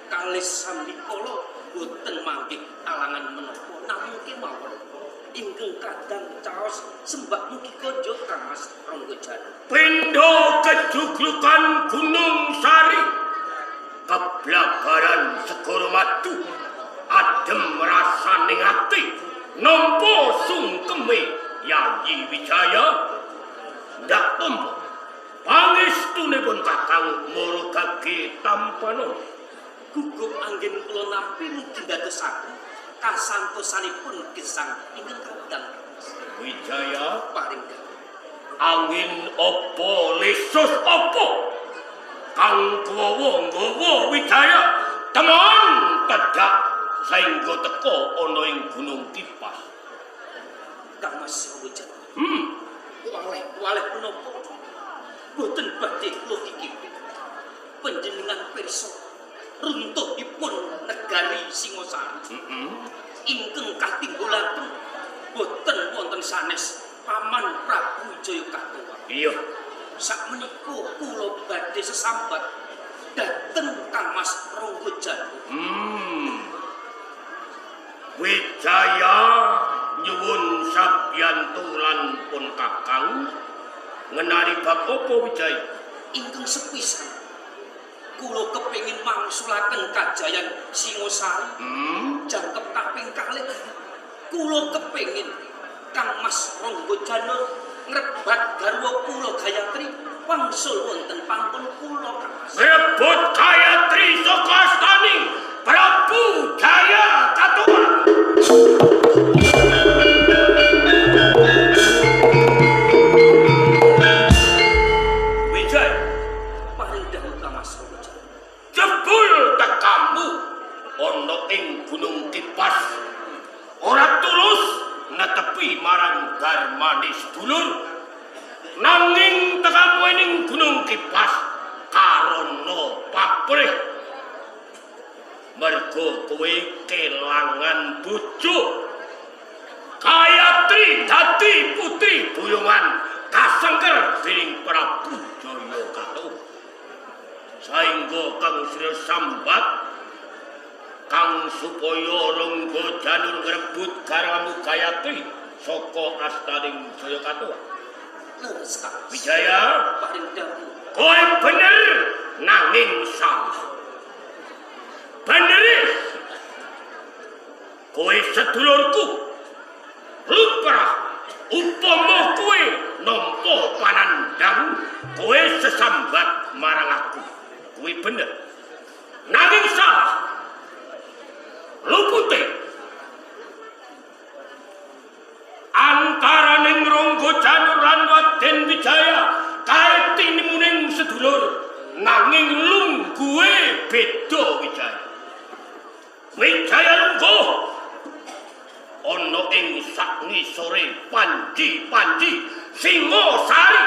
C: Kalih sambikala boten manggih alangan menapa namung kemawon ingkang kadang caos sembah mugi konjo Kang Mas Rangga Janu.
A: Pindha kejuglukan Gunung Sari, keblagaran segara madu, adem rasaning ati, nampa sungkeme Yayi Wijaya. Ndak tampa pangestunipun Kakang Maragage tampana.
C: Gugup anggen kula nampi mugi ndadosaken kasantosanipun gesang ingkang kadang Kang Mas.
A: Wijaya,
C: Paring dawuh.
A: Angin apa lesus apa kang kuwawa nggawa Wijaya temen tedak saengga teka ana ing Gunung Kipas.
C: Kang Mas Rangga Janu. Waleh-waleh menapa boten badhe kula kikipi. Panjenengan pirsa runtuhipun negari Singosari. Ingkang katimbulaken boten wonten sanes Paman Prabu Jayakatwa.
A: Iya.
C: Sakmenika kula badhe sesambat dhateng Kang Mas Rangga Janu.
A: Wijaya nyuwun sabyantu lan pun Kakang ngenani bab apa Wijaya?
C: Ingkang sepisan kula kepengin mangsulaken kajayan Singosari. Jangkep kaping kalih kula kepengin Kang Mas Rangga Janu ngrebat garwa kula Gayatri wangsul wonten pangkon kula Kang Mas.
A: Rebut Gayatri saka astaning Prabu Jayakatwa. Wijaya,
C: Paring dawuh Kang Mas Rangga Janu.
A: Jebul tekamu ana ing Gunung Kipas ora tulus netepi marang darmane sedulur, nanging tekamu ning Gunung Kipas karana paprih mergo kowe kelangan bojo. Gayatri Gayatri dadi putri buyungan kasengker dening Prabu Jayakatwa. Saengga Kang Sira sambat kang supaya Rangga Janur ngrebut garwamu Gayatri saka astaning Jayakatwa.
C: Leres Kang.
A: Wijaya,
C: Paring dawuh.
A: Kowe bener nanging salah. Benere kowe sedulurku. Lumrah upama kowe nampa panandhang, kowe sesambat marang aku. Kuwi bener. Nanging salah. Lupute antaraning Rangga Janur lan Raden Wijaya kae tinemuning sedulur, nanging lungguhe beda Wijaya. Wijaya lungguh ana ing sakngisore panji-panji Singasari.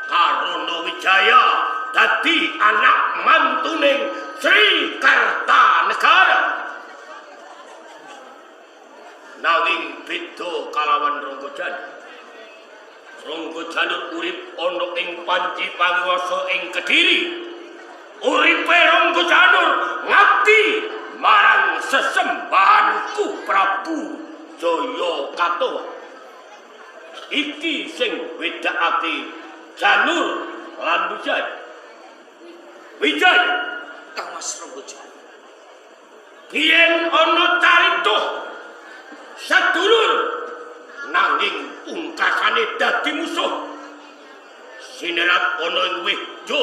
A: Karana Wijaya dadi anak mantuning Sri Kartanegara. Nanging beda kalawan Rangga Janur. Rangga Janur urip ana ing panji panguwasa ing Kediri. Uripe Rangga Janur ngabdi marang sesembahanku Prabu Jayakatwa. Iki sing bedakake Janur lan Wijaya. Wijaya,
C: Kang Mas Rangga Janur.
A: Biyen ana carita sedulur nanging pungkasane dadi musuh. Sinerat ana ing Wehja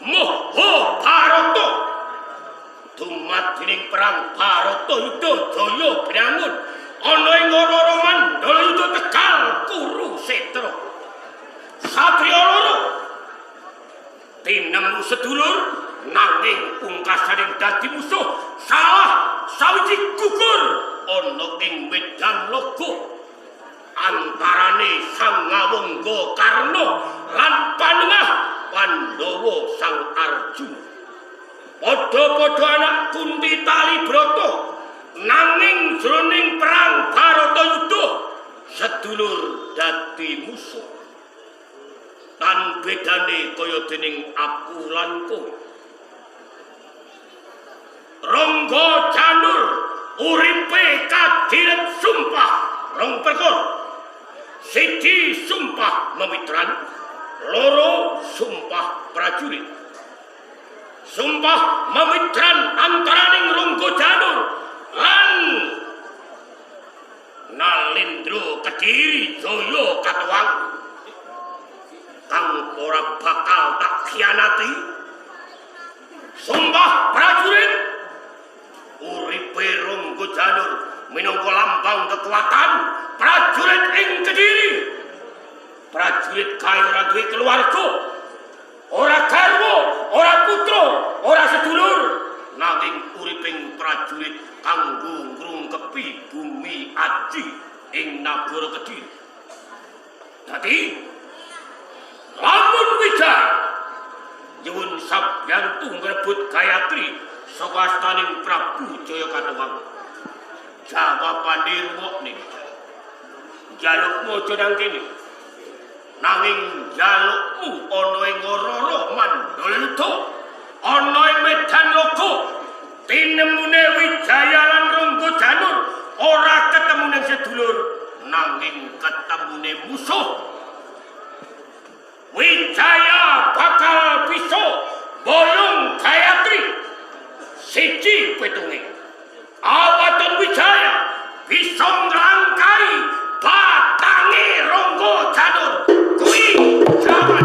A: Mahabharata. Dumadining perang Bharatayuda Jaya Binangun ana ing ora-ora Mandalayuda Tegal Kurusetra. Satriya loro tinemu sedulur nanging pungkasane dadi musuh. Salah sawiji gugur ana ing medan laga antarane Sang Ngawangga Karna lan panengah Pandhawa Sang Arjuna. Padha-padha anak Kunti Talibrata, nanging jroning perang Bharatayuda sedulur dadi musuh. Tan bedane kaya dening aku lan kowe. Rangga Janur uripe kadiret sumpah rong perkara. Siji sumpah memitran, loro sumpah prajurit. Sumpah memitran antaraning Rangga Janur lan Nalendra Kediri Jaya Katwang kang ora bakal tak khianati. Sumpah prajurit uripe Rangga Janur minangka lambang kekuatan prajurit ing Kediri. Prajurit kae ora duwe keluarga, ora garwa, ora putra, ora sedulur, nanging uriping prajurit kanggo ngrungkepi bumi aji ing nagara Kediri. Dadi lamun Wijaya nyuwun sabyantu ngrebut Gayatri saka astaning Prabu Jayakatwang, jawabane rungokne. Njalukmu aja nang kene, nanging njalukmu ana ing ora-ora Mandalayuda, ana ing medan laga. Tinemune Wijaya lan Rangga Janur ora ketemu ning sedulur, nanging ketemune musuh. Wijaya bakal bisa boyong Gayatri. Siji petunge, awaton Wijaya bisa ngrangkai batange Rangga Janur. Kuwi jawaban.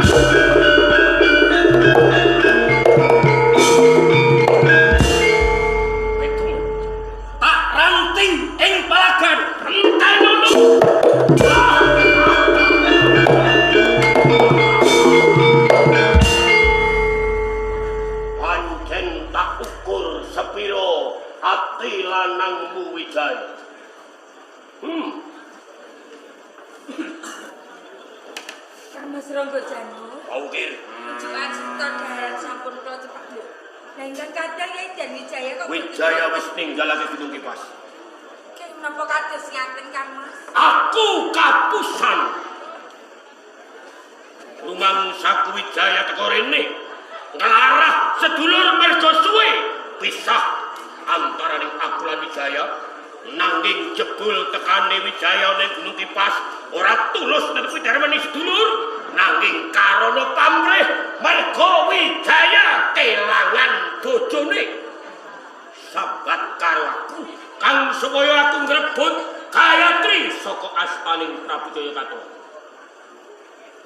A: Petung.
C: Tak ranting ing palagan.
A: Entenono. Pancen tak ukur sepiro ati lanangmu Wijaya.
B: Kang Mas Rangga Janur.
A: Aukir.
B: Pujukan suta daharan sampun kula cepak lho. Lah ingkang kadang Yai Dan Wijaya kok
A: Wijaya wis ninggalake Gunung Kipas.
B: Kenging Menapa kados ngaten Kang Mas?
A: Aku kapusan. Rumangsaku Wijaya teko rene nglarah sedulur merga suwe pisah antaraning aku lan Wijaya, nanging jebul tekane Wijaya ning Gunung Kipas ora tulus netepi darmane sedulur, nanging karana pamrih merga Wijaya kelangan bojone. Sambat karo aku kang supaya aku ngrebut Gayatri saka astaning Prabu Jayakatwang.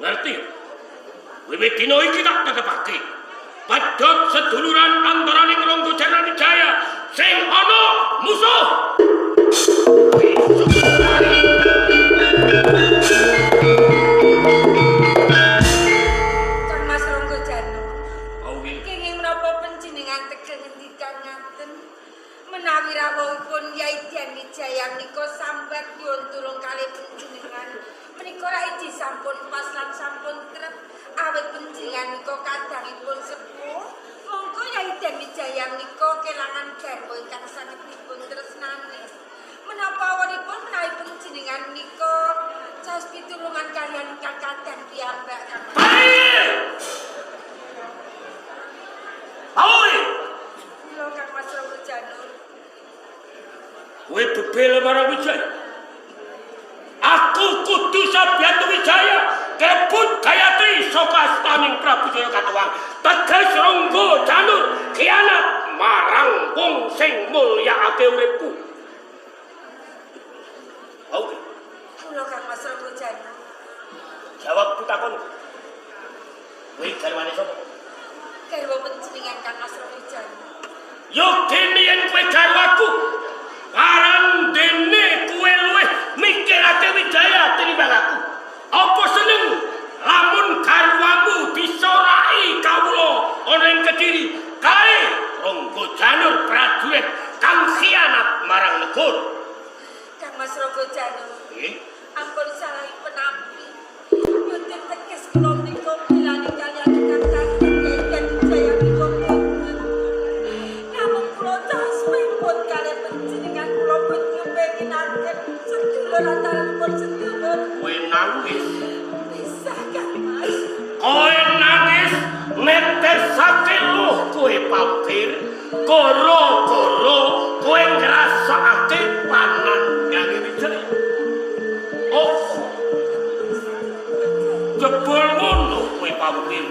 A: Ngerti? Wiwit dina iki tak tetepake pedhot seduluran antaraning Rangga Janur Wijaya sing ana musuh.
B: Kang Mas Rangga Janur.
A: Oh nggih.
B: Kenging menapa panjenengan tegel ngendikan ngaten? Menawi rawuhipun Yai Dian Wijaya menika sambat nyuwun tulung kalih panjenengan. Menika ra iji sampun pas lan sampun trep awit panjenengan menika kadangipun sepuh. Monggo Yai Dian Wijaya menika kelangan garwa ingkang saged dipun tresnani. Menapa awonipun menawi panjenengan menika caos pitulungan kaliyan ingkang kadang piyambak Kang Mas.
A: Aoi!
B: Kula Kang Mas Rangga Janur.
A: Kowe bebel marang Wijaya. Aku kudu sabiyantu Wijaya krebut Gayatri saka astaning Prabu Jayakatwang. Teges Rangga Janur khianat marang wong sing mulyakake uripku. Oke,
B: Kula Kang Mas Rangga Janur.
A: jawab pitakon. Kowe garwane sapa?
B: Garwa panjenengan Kang Mas Rangga Janur.
A: Yo kene yen kowe garwaku, karandene kowe luwih mikirake Wijaya tinimbang aku. Apa seneng lamun garwamu disorai kawula ana ing Kediri kae Rangga Janur prajurit kang khianat marang negara.
B: Kang Mas Rangga Janur.
A: Nggih.
B: Ampun salah penampi. Boten teges kula menika milani kaliyan ingkang kadang Yai Dian Wijaya menika boten. Namung kula caos pripun kaliyan panjenengan kula pun kepenginaken sedulur antaranipun sedulur.
A: Kowe nangis.
B: Pisah Kang Mas.
A: Kowe nangis netesake luh kowe papir gara-gara kowe ngrasakake panandhange Wijaya. Oh, jebul ngono kowe papir.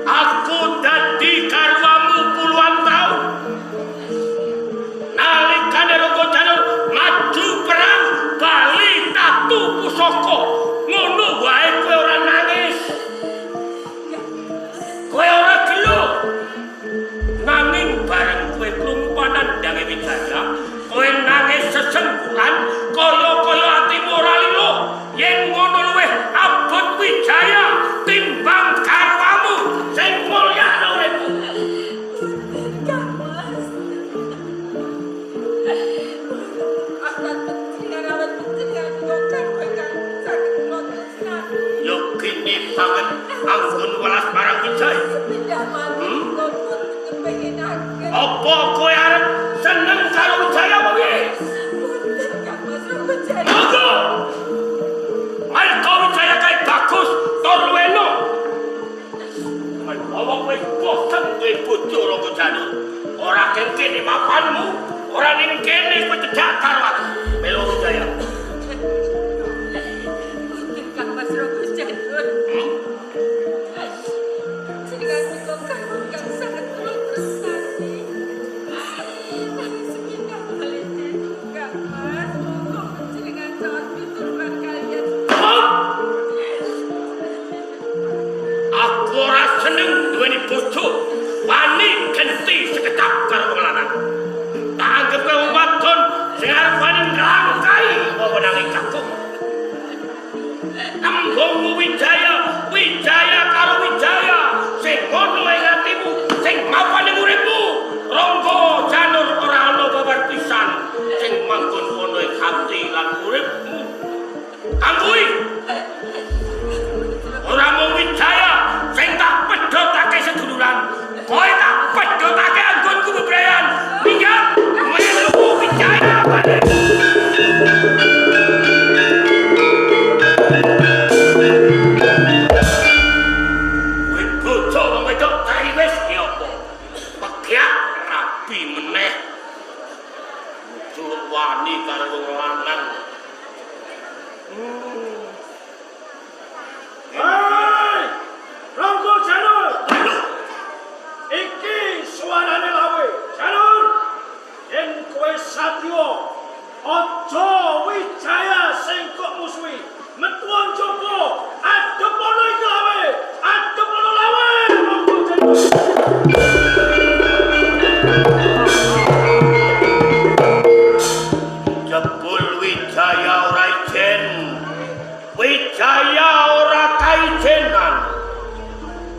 A: Aku dadi garwamu puluhan tahun. Nalikane Rangga Janur maju perang bali tatu pusaka. Ngono wae kowe ora nangis. Kowe ora gelo. Nanging bareng kowe krungu panandhange Wijaya, kowe nangis sesenggukan kaya-kaya atimu ora lilo. Yen ngono luwih abot Wijaya timbang garwamu sing mulyakno uripmu.
B: Kang Mas. Akan panjenengan awet panjenengan menika garwa ingkang saged kula tresnani.
A: Yo kene banget anggon welas marang Wijaya.
B: Sepindah malih kula pun kepenginaken.
A: Apa kowe arep seneng karo Wijaya apa piye?
B: Boten Kang Mas Rangga Janur.
A: Monggo. Mergo Wijaya kae bagus tur luweno. Menawa kowe bosen duwe bojo Rangga Janur, ora kene papanmu, ora ning kene kowe cedhak karo aku. Melu Wijaya.
B: Boten Kang Mas Rangga Janur. Jenengan menika garwa ingkang sanget kula tresnani. Nanging sepindah malih Kang Mas, monggo panjenengan caos pitulungan kaliyan.
A: Aku ora seneng duweni bojo wani genti sekedap karo wong lanang. Tak anggep kowe wong wadon sing arep wani nglangkai wewenange kakung. Tembungmu Wijaya, Wijaya karo Wijaya sing ngono ing atimu, sing mapane uripmu. Rangga Janur ora ana babar pisan sing manggon ana ing ati lan uripmu. Kang kuwi ora mung Wijaya sing tak pedhotake seduluran, kowe tak pedhotake anggonku bebrayan. Minggat. Wijaya ora ijen. Wijaya ora kaijenan.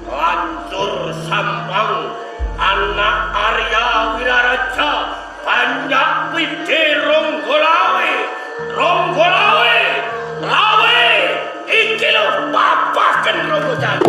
A: Lancur sampang anak Arya Wiraraja banyak wide Ronggolawe. Ronggolawe, lawe iki lho papaken Ronggojan.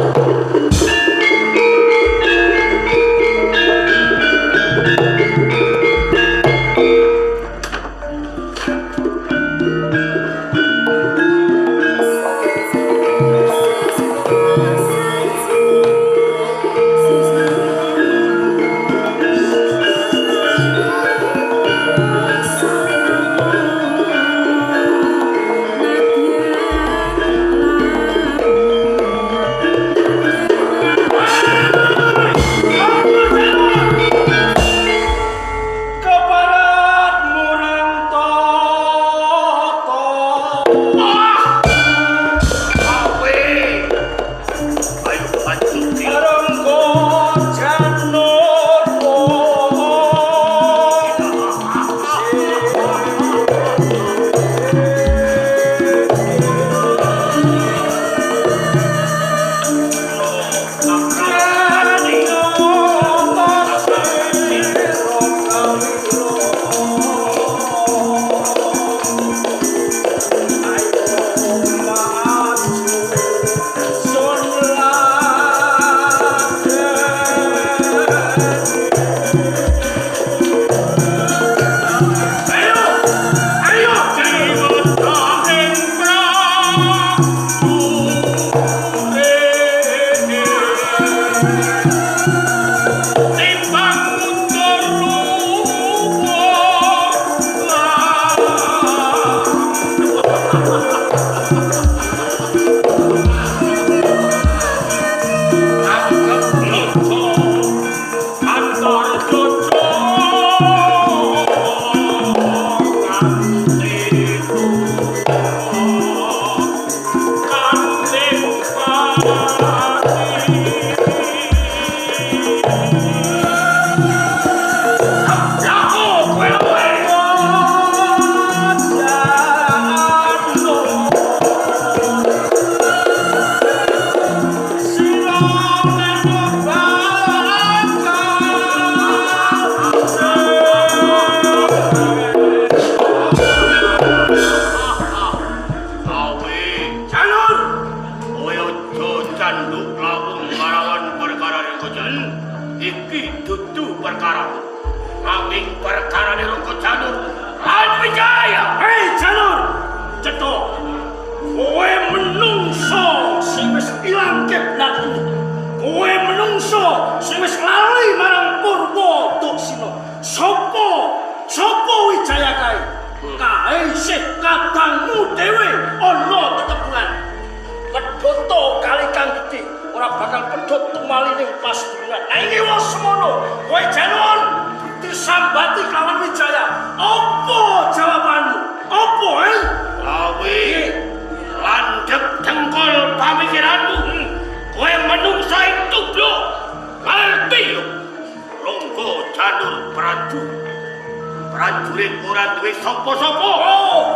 A: Prajurit ora duwe sapa-sapa.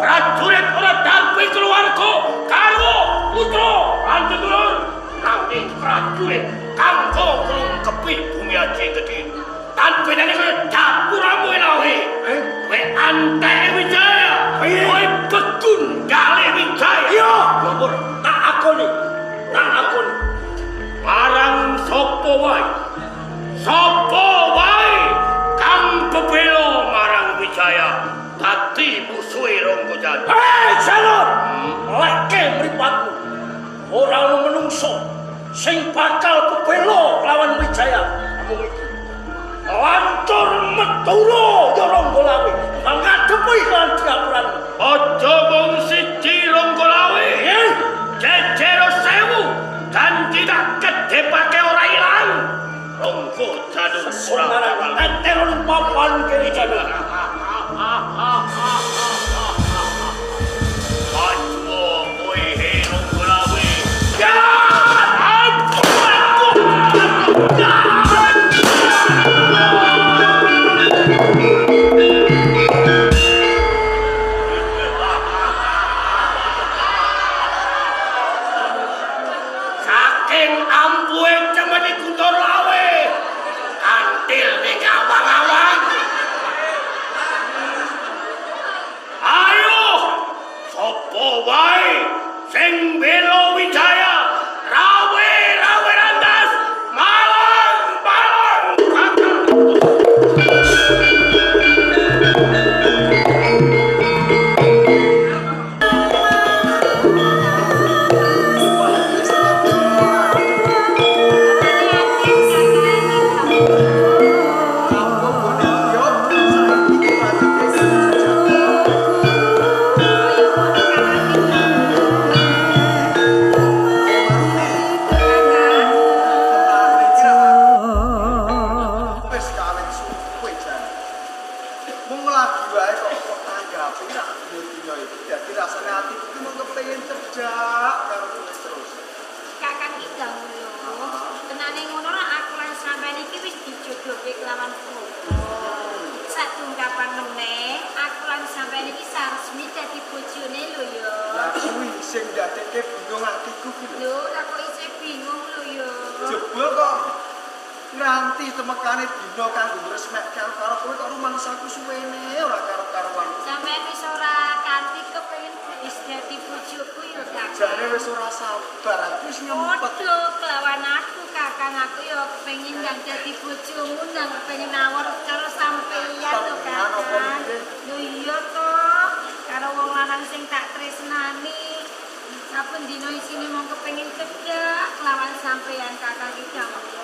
A: Prajurit ora duwe keluarga, karo putra lan sedulur. Nanging prajurit kanggo ngrungkepi bumi aji gedhe. Tan bedane kaya dapuramu lawe. Kowe anteke Wijaya. Kowe begundale Wijaya.
C: Iya, lho tak akoni. Tak akoni.
A: Marang sapa wae? Sapa wae kang bebela marang Wijaya dadi musuhe Ronggojan.
C: Hei, Jalur! Leke mripatmu. Ora ono menungso sing bakal bebela lawan Wijaya mung iki. Lancur meturo ya Ronggolawe, ngadepi lan diapuranmu.
A: Aja mung siji Ronggolawe. Jejer sewu ganti tak kedepake ora ilang. Ronggo Janur ora bakal
C: teteron papan kene Janur.
A: Maju kowe he Ronggolawe.
C: Ya!
F: rasane atiku ki mung kepengin cedhak karo kowe terus.
B: Kakang ki dawuh. Tenane ngono ra aku lan sampean iki wis dijodohke kelawan Bapak. Sadungkapan meneh, aku lan sampean iki saresmi dadi bojone lho ya.
F: Lah kuwi sing ndadekke bingung atiku ki lho.
B: Lho, lah kok isih bingung lho ya.
F: Jebul kok nganti temekane dina kanggo ngresmekke karo kowe kok rumangsaku suwene ora karo-karuan.
B: Sampeyan wis ora kanthi kepengin wis dadi bojoku ya, Kakang.
F: Jane wis ora sabar, aku wis nyempet.
B: Padha kelawan aku, Kakang. Aku ya kepengin ndang dadi bojomu, ndang kepengin awor karo sampeyan lho,
F: Tenan apa
B: Kakang.
F: piye?
B: Lho iya to, karo wong lanang sing tak tresnani. Saben dina isine mung kepengin cedhak kelawan sampeyan, Kakang iki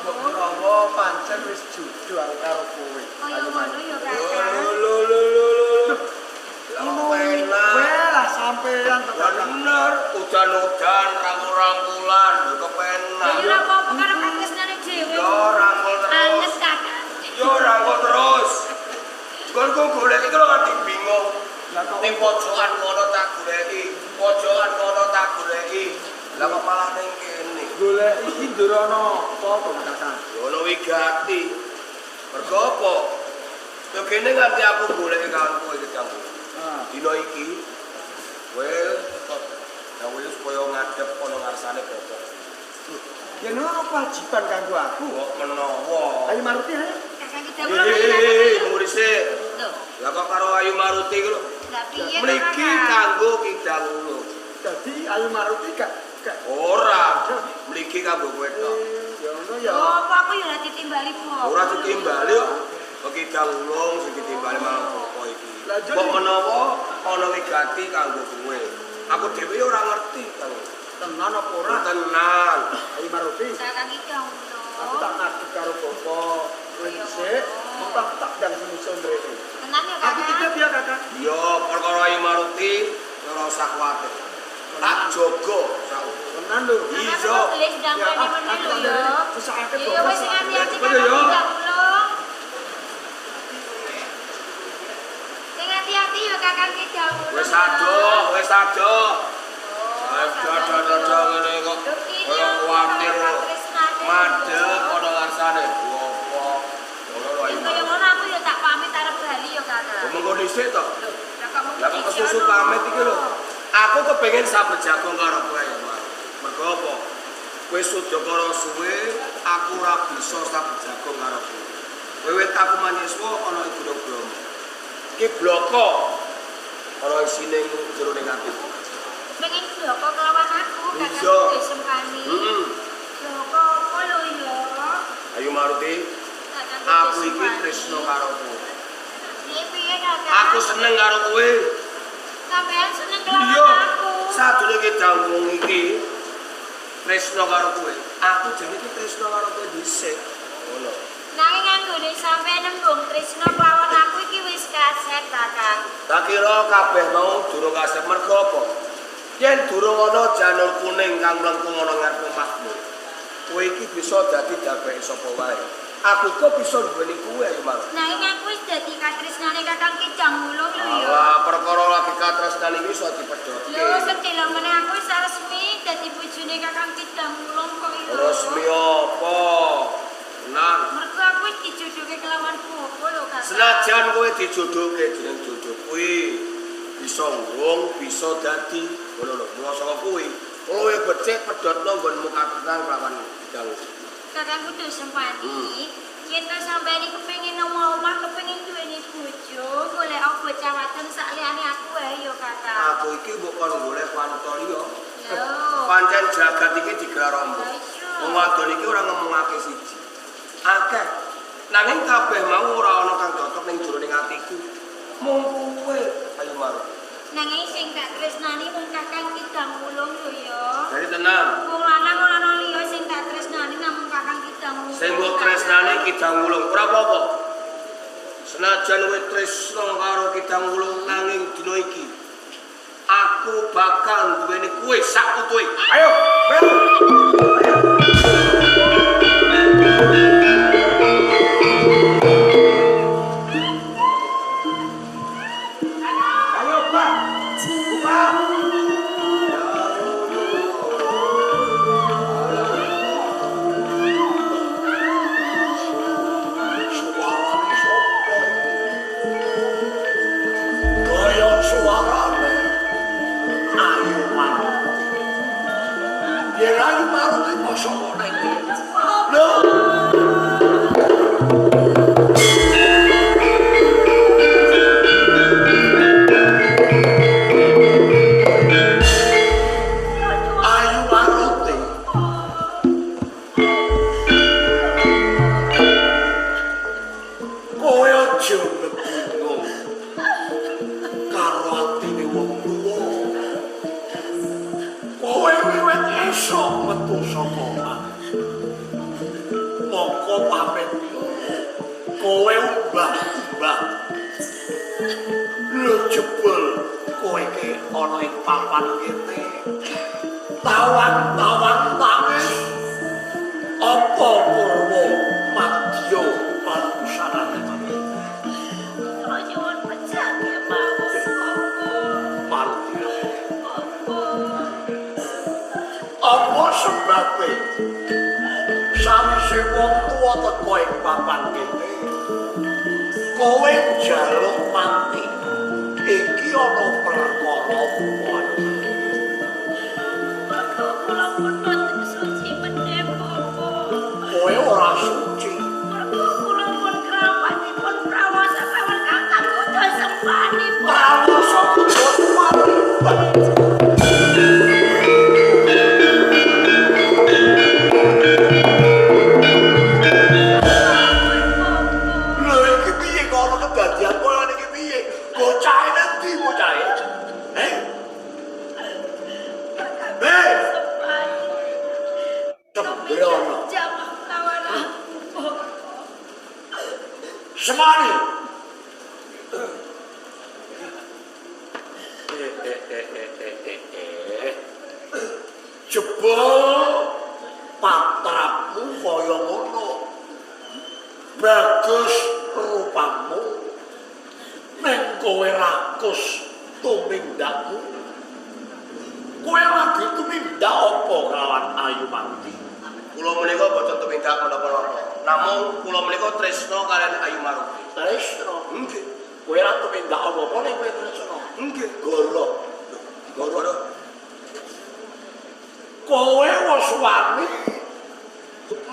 F: Mbok menawa pancen wis jodoh aku karo kowe.
B: Kaya ngono ya, Kakang.
G: Lho lho lho lho.
F: Ngono kowe lah sampeyan to, Kakang.
G: Bener, udan-udan, rangkul-rangkulan, lho kepenak.
B: Ya ora apa-apa karo katresnane dhewe.
G: Yo rangkul terus.
B: Anget, Kakang.
G: Yo rangkul terus. Gonku golek iki lho nganti bingung.
F: Lah kok
G: Ning pojokan kono tak goleki, pojokan kono tak goleki. Lah kok malah ning kene.
F: golek iki ndorono apa to, Kakang?
G: Yo ono wigati. Mergo apa? Yo kene nganti aku goleki kawan kowe iki Kang.
F: Ah.
G: Dina iki kowe kok dawuhe supaya ngadep ana ngarsane bapak.
F: Ya ngono kewajiban kanggo aku.
G: Kok menawa.
F: Ayo Maruti ayo.
B: Kakang ki dawuh.
G: Hei, nunggu dhisik.
B: Lho,
G: Lah kok karo Ayu Maruti iku lho.
B: lah piye to,
G: Mligi
B: Kakang?
G: kanggo kidang ulung.
F: Dadi Ayu Maruti gak gak
G: Ora, mligi kanggo kowe tok.
F: Ya ngono ya.
B: Oh, apa aku ya ora ditimbali bapak.
G: Ora ditimbali kok. Kok kidang ulung sing ditimbali malah bapak iki.
F: Lah, jadi-
G: Kok menawa ana wigati kanggo kowe. Aku dhewe ora ngerti kanggo.
F: Tenan apa ora?
G: Tenan.
F: Ayo Maruti.
B: Kakang ki dawuh.
F: Aku tak ngadep karo bapak. Kowe dhisik, mengko aku tak ndang semusa mrene.
B: Tenan ya,
F: Aku
B: Kakang.
F: titip ya, Kakang.
G: Yo perkara Ayu Maruti ora usah kuwatir. Tak jaga sak.
F: Tenan lho.
B: Kakang
G: Iya.
B: kok gelis ndang
F: Ya,
B: mrene
F: ah,
B: meneh
F: aku
B: lho
F: tak
B: ya.
F: nderek. Mesakake
B: Ya
F: bapak.
B: wis sing ati-ati
G: Betul,
B: Kakang
G: ya.
B: ki dawuh. Sing ati-ati ya Kakang ki dawuh.
G: Wis adoh, wis adoh. Adoh-adoh ngene kok. Kaya kuwatir kok. Madhep ana ngarsane bapak. Ngono lho Ayu.
B: Kaya ngono aku ya tak pamit arep bali ya, Kakang.
G: Mengko dhisik to.
B: Lho, lah kok
G: Lah kok kesusu pamit iki lho. Aku kepengin saben jago karo kowe ya, Mas. Mergo apa? Kowe sudakara suwe, aku ora bisa saben jago karo kowe. Wiwit aku manyiswa ana ing Gunung Bromo. Iki bloko ana isine jero ning atiku.
B: Pengen bloko kelawan aku, Kakang
G: Iya.
B: disempani.
G: Heeh.
B: Bloko apa lho ya?
G: Ayo Maruti,
B: Kakang
G: aku iki
B: disempani.
G: tresno karo kowe.
B: Piye-piye, Kakang?
G: Aku seneng karo kowe.
B: Sampean seneng kelawan
G: Iya.
B: aku.
G: Sadurunge dawuh iki tresno karo kowe. Aku jane iki tresno karo kowe dhisik. Ngono.
B: Nanging anggone sampean nembung tresno kelawan aku iki wis kaset, Kakang.
G: Tak kira kabeh mau durung kasep mergo apa? Yen durung ana janur kuning kang mlengkung ana ngarep omahmu. Kowe iki bisa dadi dabeke sapa wae. Aku kok bisa duweni kowe ayo Mar.
B: Nanging aku wis dadi katresnane Kakang Kidang Wulung lho ya.
G: Alah, perkara lagi katresnan iki iso dipedhotke.
B: Lho, sedelo meneh aku wis resmi dadi bojone Kakang Kidang Wulung kok ya.
G: Resmi apa? Tenang.
B: Mergo aku wis dijodohke kelawan bopo lho, Kakang.
G: Senajan kowe dijodohke jeneng jodoh kuwi bisa ngurung, bisa dadi ngono lho. Mula saka kuwi, luwih becik pedhotno nggonmu katresnan kelawan Kidang.
B: Kakang kudu sempani. Yen to sampeyan iki kepengin omah-omah, kepengin duweni bojo, golek bocah wadon sak liyane aku wae ya, Kakang.
G: Aku iki mbok kon golek wanita liya.
B: Lho.
G: Pancen jagat iki digelar ombo.
B: Lah iya.
G: Wong wadon iki ora ngomongake siji. Akeh. Nanging kabeh mau ora ana kang cocok ning jroning atiku. Mung kowe ayo marut.
B: Nanging sing tak tresnani mung Kakang Kidang Wulung lho ya.
G: Jadi tenang.
B: Wong lanang ora ana liya sing tak tresnani namung Kakang Kidang Wulung.
G: Sing mbok tresnani Kidang Wulung ora apa-apa. Senajan kowe tresna karo Kidang Wulung nanging dina iki aku bakal duweni kowe sak utuhe. Ayo, melu.
C: Ayo, Pak. Pak.
D: Ayu Maruti mosok kok nang kene. Lho. Ayu Maruti. Kowe aja bebingung karo atine wong tuwa. Kowe wiwit esuk metu saka omah. Mongko pamit kowe umbah-umbah. Lho jebul kowe iki ana ing papan kene. Tawang-tawang tangis. Apa purwa madya parusanane?
B: Kula nyuwun pejah kemawon, Bapak.
D: Maruti.
B: Bapak.
D: Apa sebabe sawise wong tuwa teka ing papan kene kowe njaluk mati iki ana perkara apa?
B: Mergo kula pun boten suci meneh, Bapak.
D: Kowe ora suci.
B: Mergo kula pun keramatipun prawasa kelawan kakang kuda sembani, Bapak.
D: Prawasa kuda sembani. Lho iki piye kok ana kedadian koyo ngene iki piye? Bocahe ngendi bocahe? Eh? Eh! Sembrono. Semani. Jebul patrapmu kaya ngono. Bagus rupamu. Ning kowe rakus tumindakmu. Kowe lagi tumindak apa kelawan Ayu Maruti?
G: Kula menika boten tumindak menapa-napa. Namung kula menika tresna kaliyan Ayu Maruti.
D: Tresna.
G: Nggih.
D: Kowe ora tumindak apa-apa ning kowe tresna.
G: Nggih.
D: Golok.
G: Golok.
D: Kowe wis wani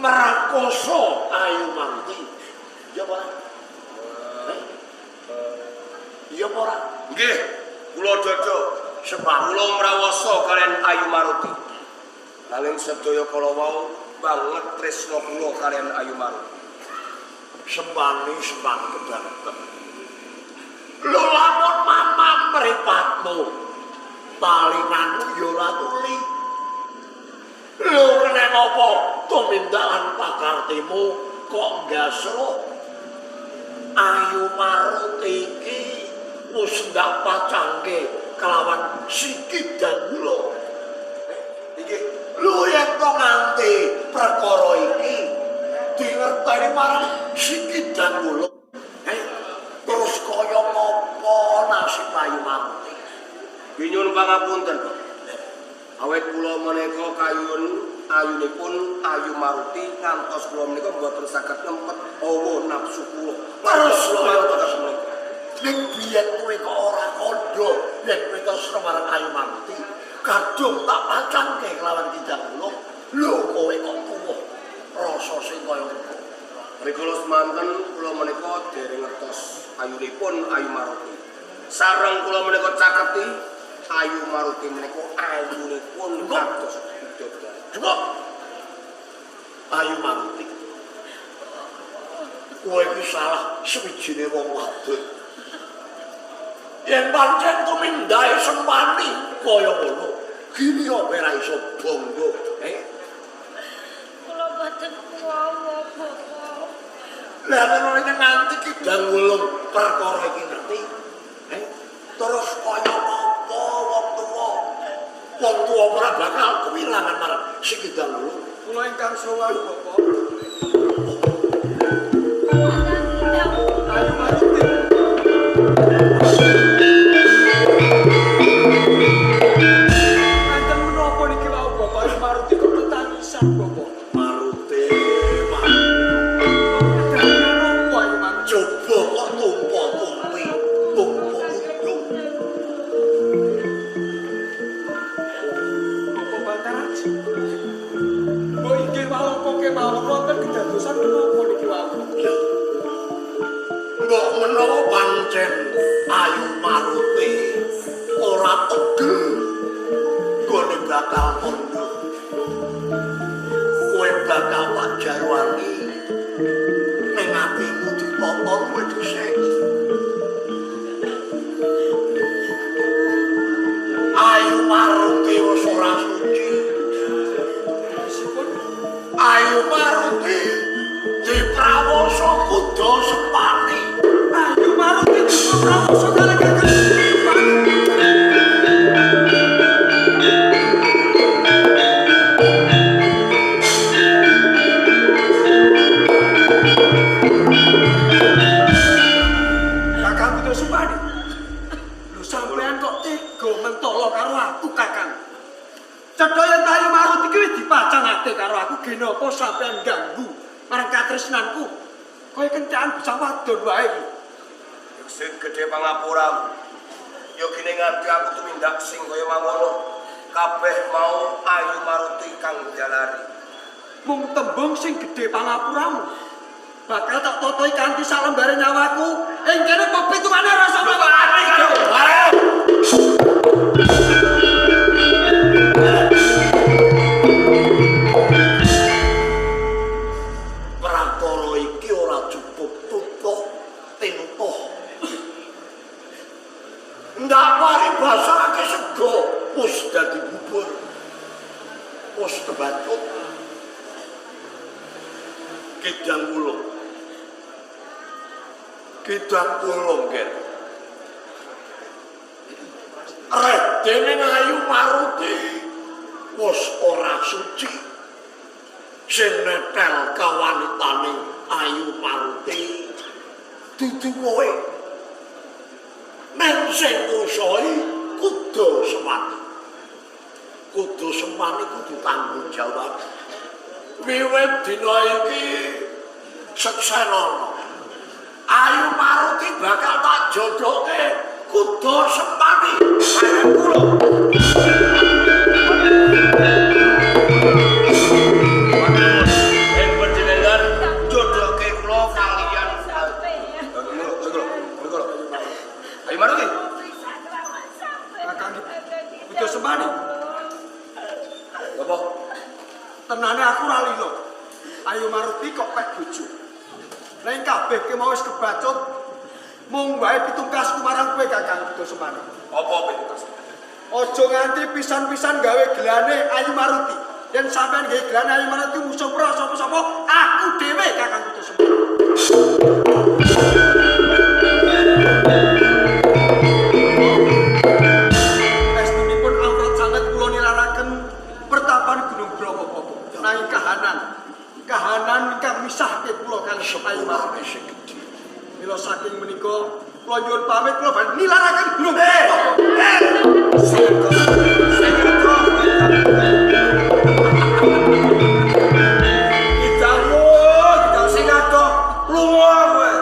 D: mrakoso Ayu Maruti. Ya apa ora? Iya apa ora?
G: Nggih. Kula dodo
D: Sebab
G: kula mrawasa kaliyan Ayu Maruti. Nanging sedaya kala wau banget tresna kula kaliyan Ayu Maruti.
D: Sembani sembani kebangetan. Lho lamun mamam mripatmu, talinganmu ya ora tuli. Lho kena apa tumindak lan pakartimu kok nggasruk? Ayu Maruti iki wis ndak pacangke kelawan sikit dan gula.
G: Nggih.
D: Lho yen to nganti perkara iki dingerteni marang sikit dan gula. Terus kaya ngopo nasib Ayu Maruti?
G: Nyuwun pangapunten, Pak. Awit kula menika kayun ayunipun Ayu Maruti ngantos kula menika mboten saged ngempet hawa nafsu kula.
D: Terus
G: kula
D: kaya
G: kados menika.
D: Ning biyen kowe kok ora kandha yen kowe tresna marang Ayu Maruti, kadung tak pacangke kelawan kidang kula. Lho kowe kok tuwuh rasa sing kaya ngono.
G: Rikala semanten kula menika dereng ngertos ayunipun Ayu Maruti. Sareng kula menika caketi Ayu Maruti menika ayunipun kados bidodari.
D: Cukup. Ayu Maruti. Kowe iki salah sewijine wong wadon. Yen pancen tumindake sempani kaya ngono, gini kok ora iso bangga, eh?
B: Kula boten kuwawa, Bapak.
D: Lah ngono nek nganti kidang wulung perkara iki ngerti, eh? Terus kaya apa wong tuwa? Wong tuwa ora bakal kewilangan marang si kidang wulung.
F: Kula ingkang sowan, Bapak. Ayu Maruti. Enten menapa niki wau Bapak Ayu Maruti kok tetangisan, Bapak?
D: Maruti, Maruti.
F: Kedadian apa Ayu Maruti?
D: Coba kok tumpa tumpi, tumpa undung.
F: Bapak Bantaraji.
D: Menawa pancen Ayu Maruti ora tegel nggone bakal kondo. Kowe bakal tak jarwani ning atimu ditata kowe dhisik. Ayu Maruti wis ora suci. Ayu Maruti diprawoso kuda Sepani.
A: Ayu Maruti diprawoso karo Kakang Sepani. Kakang Kuda Sepani. Lho sampean kok tega mentolo karo aku, Kakang? Cetha yen Ayu Maruti iki wis dipacangake karo aku, genapa sampean ganggu marang katresnanku? Kaya kentekan bocah wadon wae iki.
G: Sing gedhe pangapuramu. Ya gene nganti aku tumindak sing kaya mangono. Kabeh mau Ayu Maruti kang jalari.
A: Mung tembung sing gedhe pangapuramu. Bakal tak totoi kanthi salembare nyawaku. Ing kene pepitungane rasa mawani karo.
D: Prakara iki ora cukup tutuh tinutuh. Ndak paribasake sego wis dadi bubur. Wis kebacut. Kidang ulung. Kidang ulung, Ger. Redene Ayu Maruti wis ora suci. Sing netel kawanitane Ayu Maruti dudu kowe. Men sing ngusoi kudu Semani. Kudu Semani kudu tanggung jawab. Wiwit dina iki seksenono. Ayu Maruti bakal tak jodohke kudu Semani. Ayo kula.
G: Yen panjenengan jodohke kula kaliyan Ayu Maruti.
A: Kakang Kuda Semani.
G: Apa?
A: Tenane aku ora lilo. Ayu Maruti kok pek bojo. Ning kabeh ki mau wis kebacut. Mung wae pitungkasku marang kowe Kakang Kuda Semani.
G: Apa pitungkas?
A: Aja nganti pisan-pisan gawe gelane Ayu Maruti. Yen sampean gawe gelane Ayu Maruti musuh ora sapa-sapa, aku dhewe Kakang Kuda Semani. Estunipun awrat sanget kula nilaraken pertapan Gunung Bromo. Nanging kahanan ingkang misahke kula kalih Ayu Maruti
D: sing gedhe.
A: Mila saking menika kula nyuwun pamit kula badhe nilaraken Gunung Bromo.
G: Kidang sing adoh lunga kowe.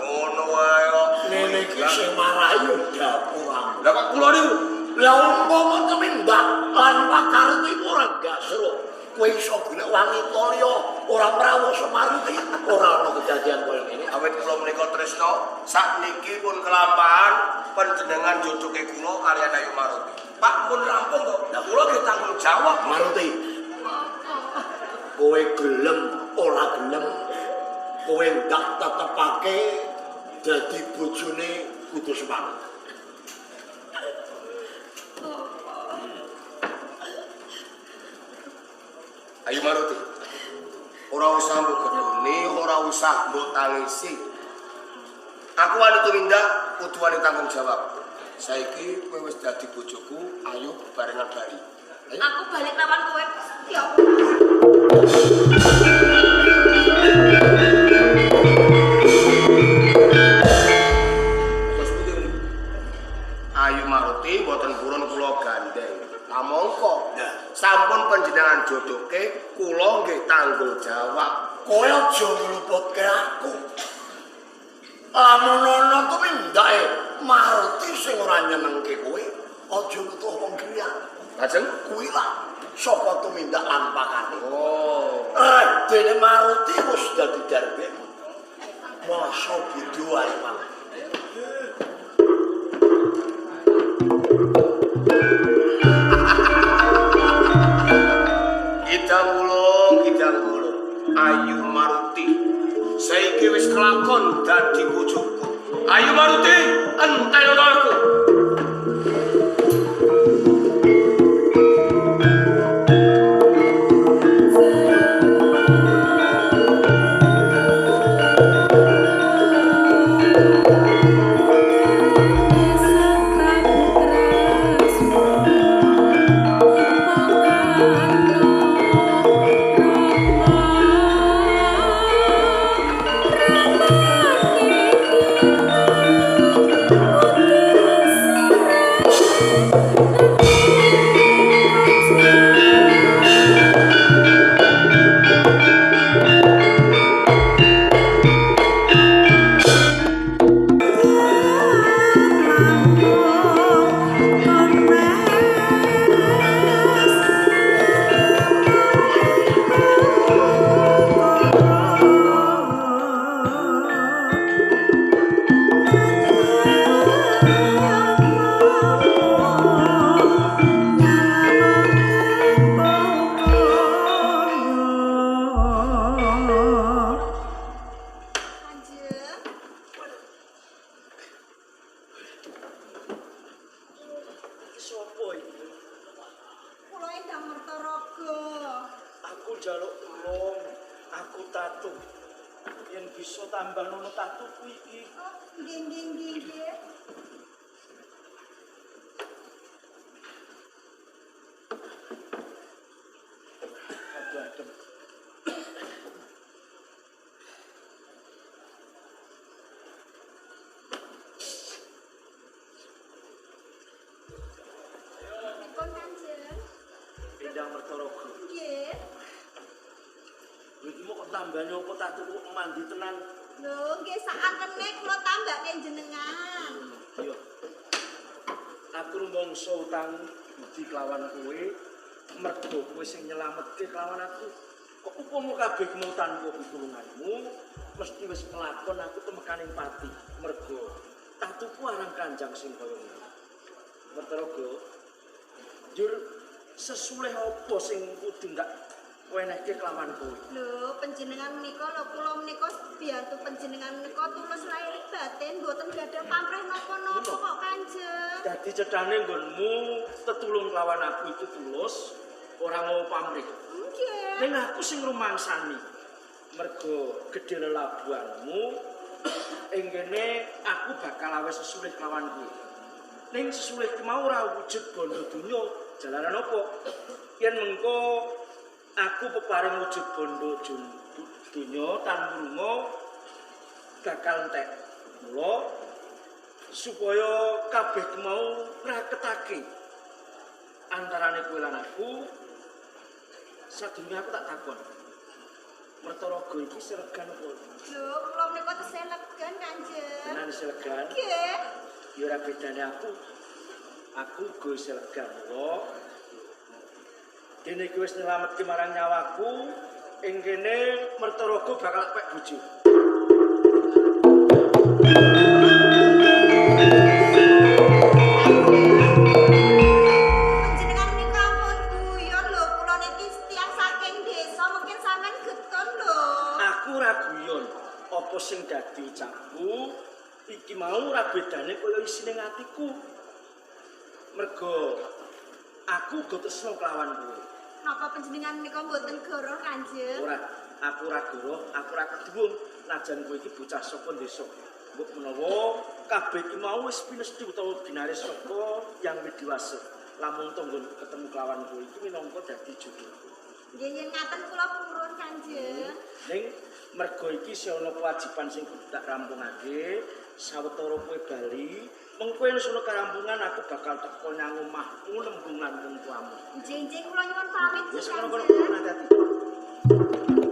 G: Ngono wae kok.
D: Ngene iki sing marai yo dapuramu.
G: Lah kok kula niku
D: Lah umpama tumindak lan pakarti ora gasruk. Kowe iso golek wanita liya ora mrawoso Maruti, ora ana kejadian koyo ngene.
G: Awit kula menika tresna sakniki pun kelampahan panjenengan jodohke kula kaliyan Ayu Maruti. Pak pun rampung to. Lah kula nggih tanggung jawab.
D: Maruti. Kowe gelem ora gelem, kowe ndak tetepake dadi bojone Kudu Semani.
G: Ayu Maruti. Ora usah mbok gedhone, ora usah mbok tangisi. Aku wani tumindak kudu wani tanggung jawab. Saiki kowe wis dadi bojoku, ayo barengan bali. Ayo.
B: Aku balik lawan kowe pasti aku.
G: Terus pundi niku? Ayu Maruti mboten purun kula gandeng. Kamangka sampun panjenengan jodohke, kula nggih tanggung jawab.
D: Kowe aja ngluputke aku. Lamun ana tumindake Maruti sing ora nyenengke kowe, aja nutuh wong griya.
G: Lajeng
D: Kuwi lah saka tumindak lan pakane.
G: Oh.
D: Dene Maruti wis dadi darbekmu. Masa bodho ae malah.
G: Kidang wulung, kidang wulung. Ayu Maruti. Saiki wis kelakon dadi bojoku. Ayu Maruti, entenono aku.
B: Kanjeng.
C: Iki sapa iki?
B: Kula Endang Mertaraga.
C: Aku njaluk tulung, aku tatu. Yen bisa tambah nono tatuku iki.
B: Oh, nggih nggih nggih nggih.
C: Aduh adem.
B: Pripun Kanjeng?
C: Endang Mertaraga.
B: Nggih.
C: Lho iki mau kok tambahne apa tatuku kok mandi tenan.
B: Lho, nggih saantene kula tambahke jenengan.
C: Yo. Aku rumangsa utang budi kelawan kowe, mergo kowe sing nyelametke kelawan aku. Kok upama kabeh mau tanpa pitulunganmu, mesti wis kelakon aku temekaning pati. Mergo tatuku arang kanjang sing kaya ngono. Mertaraga, njur sesulih apa sing kudu ndak wenehke kelawan kowe?
B: Lho, panjenengan menika lho kula menika biyantu panjenengan menika tulus lahir batin mboten gadah pamrih napa-napa kok Kanjeng.
C: Dadi cethane nggonmu tetulung kelawan aku itu tulus, ora mau pamrih.
B: Nggih.
C: Ning aku sing rumangsani. Mergo gedhe lelabuhanmu ing kene aku bakal aweh sesulih kelawan kowe. Ning sesulih ki mau ora wujud bondo donya, jalaran apa? Yen mengko aku peparing wujud bondo donya tan mrunga bakal entek. Mula supaya kabeh ki mau ngraketake antarane kowe lan aku, sadurunge aku tak takon. Mertaraga iki selegan apa?
B: Lho, kula menika tesih elegan Kanjeng.
C: Tenan selegan?
B: Nggih.
C: Ya ora bedane aku. Aku uga selegan mula. Dene iki wis nyelametke marang nyawaku, ing kene Mertaraga bakal pek bojo.
B: Panjenengan menika ampun guyon lho, kula niki tiyang saking desa mungkin sampean getun lho.
C: Aku ora guyon. Apa sing dadi ucapku iki mau ora bedane kaya isine atiku. Mergo aku uga tresna kelawan kowe.
B: Napa panjenengan menika mboten goroh Kanjeng?
C: Ora, aku ora goroh, aku ora keduwung najan kowe iki bocah saka desa. Mbok menawa kabeh iki mau wis pinesti utawa ginaris saka Yang Widiwasa. Lamun tanggon ketemu kelawan kowe iki minangka dadi jodohku.
B: Nggih yen ngaten kula purun Kanjeng.
C: Ning mergo iki isih ana kewajiban sing kudu tak rampungake, sawetara kowe bali, mengko yen wis ana karampungan aku bakal teko nang omahmu nembung lan wong tuamu.
B: Nggih nggih kula nyuwun pamit
C: Wis kono-kono
B: Kanjeng.
C: hati-hati.
B: Kanjeng.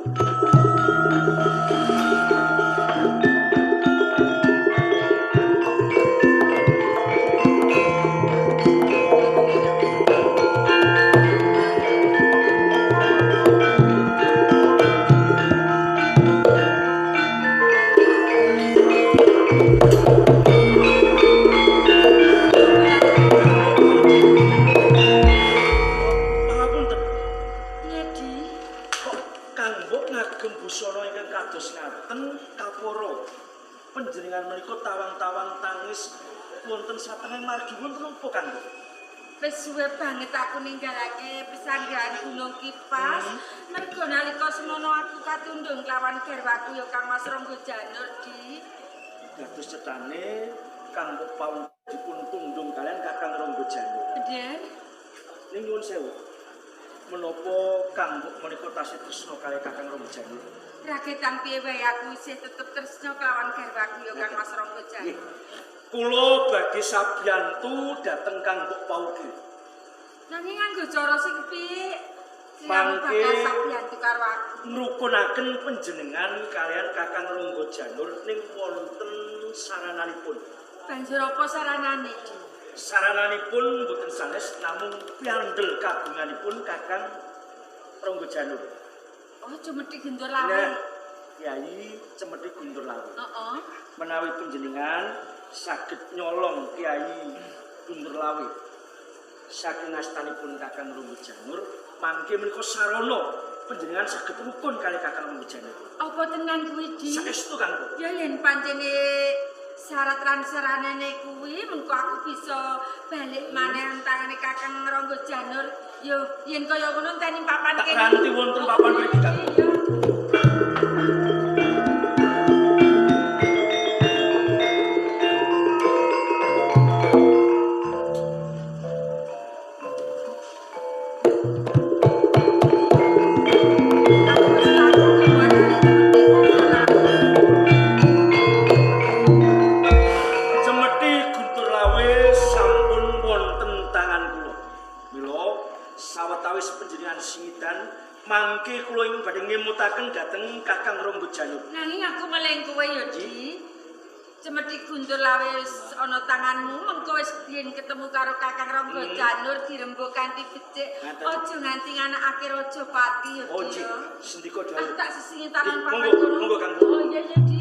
C: Panjenengan menika tawang-tawang tangis wonten satengahing margi wonten napa Kang?
B: Wis suwe banget aku ninggalake pesanggrahan Gunung Kipas. Mergo nalika semono aku katundhung kelawan garwaku ya Kang Mas Rangga Janur, Di.
C: Dados cetane Kang Mbok Pawon dipun tundhung kalian Kakang Rangga Janur.
B: Bener.
C: Ning nyuwun sewu. Menapa Kang Mbok menika tasih tresna kaliyan Kakang Rangga Janur?
B: Ragetang piye wae aku isih tetep tresna kelawan garwaku ya Kang Mas Rangga Janur.
C: Kula badhe sabiyantu dhateng Kang Mbok Pauki.
B: Nanging nganggo cara sing piye?
C: Mangke
B: bakal sabiyantu karo aku.
C: Ngrukunaken panjenengan kaliyan Kakang Rangga Janur ning wonten sarananipun.
B: Banjur apa saranane, Di?
C: Sarananipun mboten sanes namung piandel kagunganipun Kakang Rangga Janur.
B: Oh, cemeti Guntur Lawe.
C: Nah, Kyai Cemeti Guntur Lawe.
B: Heeh.
C: Menawi panjenengan saged nyolong Kyai Guntur Lawe saking astanipun Kakang Rangga Janur, mangke menika sarana panjenengan saged rukun kali Kakang Rangga Janur.
B: Apa tenan kuwi, Di?
C: Saestu Kang Mbok.
B: Ya yen pancene syarat lan saranane kuwi mengko aku bisa balik maneh tangane Kakang Rangga Janur. Yo yen kaya ngono enteni papan
C: Tak
B: kene.
C: ranti wonten papan mriki Kang.
B: Iya. Aku wis laku keluar dari Cemeti Guntur Lawe.
C: Cemeti Guntur Lawe sampun wonten tangan kula. Mila sawetawis panjenengan singidan mangke kula ing badhe ngemutaken dhateng Kakang Rangga Janur.
B: Nanging aku meling kowe ya, Di. Cemeti Guntur Lawe wis ana tanganmu, mengko wis yen ketemu karo Kakang Rangga Janur dirembug kanthi becik.
C: Ngaten.
B: Aja nganti nganakake raja pati ya,
C: Oh,
B: Di.
C: nggih.
B: ya.
C: Sendika
B: Aku
C: dawuh.
B: tak sesingitan
C: Nggih,
B: papan
C: monggo,
B: kono.
C: monggo, Kang.
B: Oh iya ya, Di.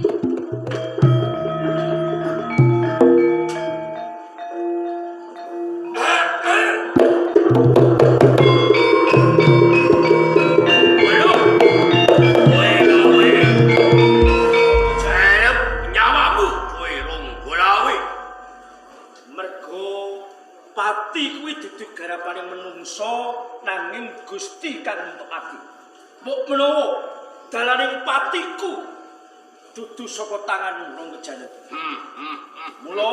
D: Kowe lawe. Jerep nyawamu kowe Rangga Lawe.
C: Mergo pati kuwi dudu garapane menungso nanging Gusti kang nentokake. Mbok menawa dalaning patiku dudu saka tanganmu Rangga Janur. Mula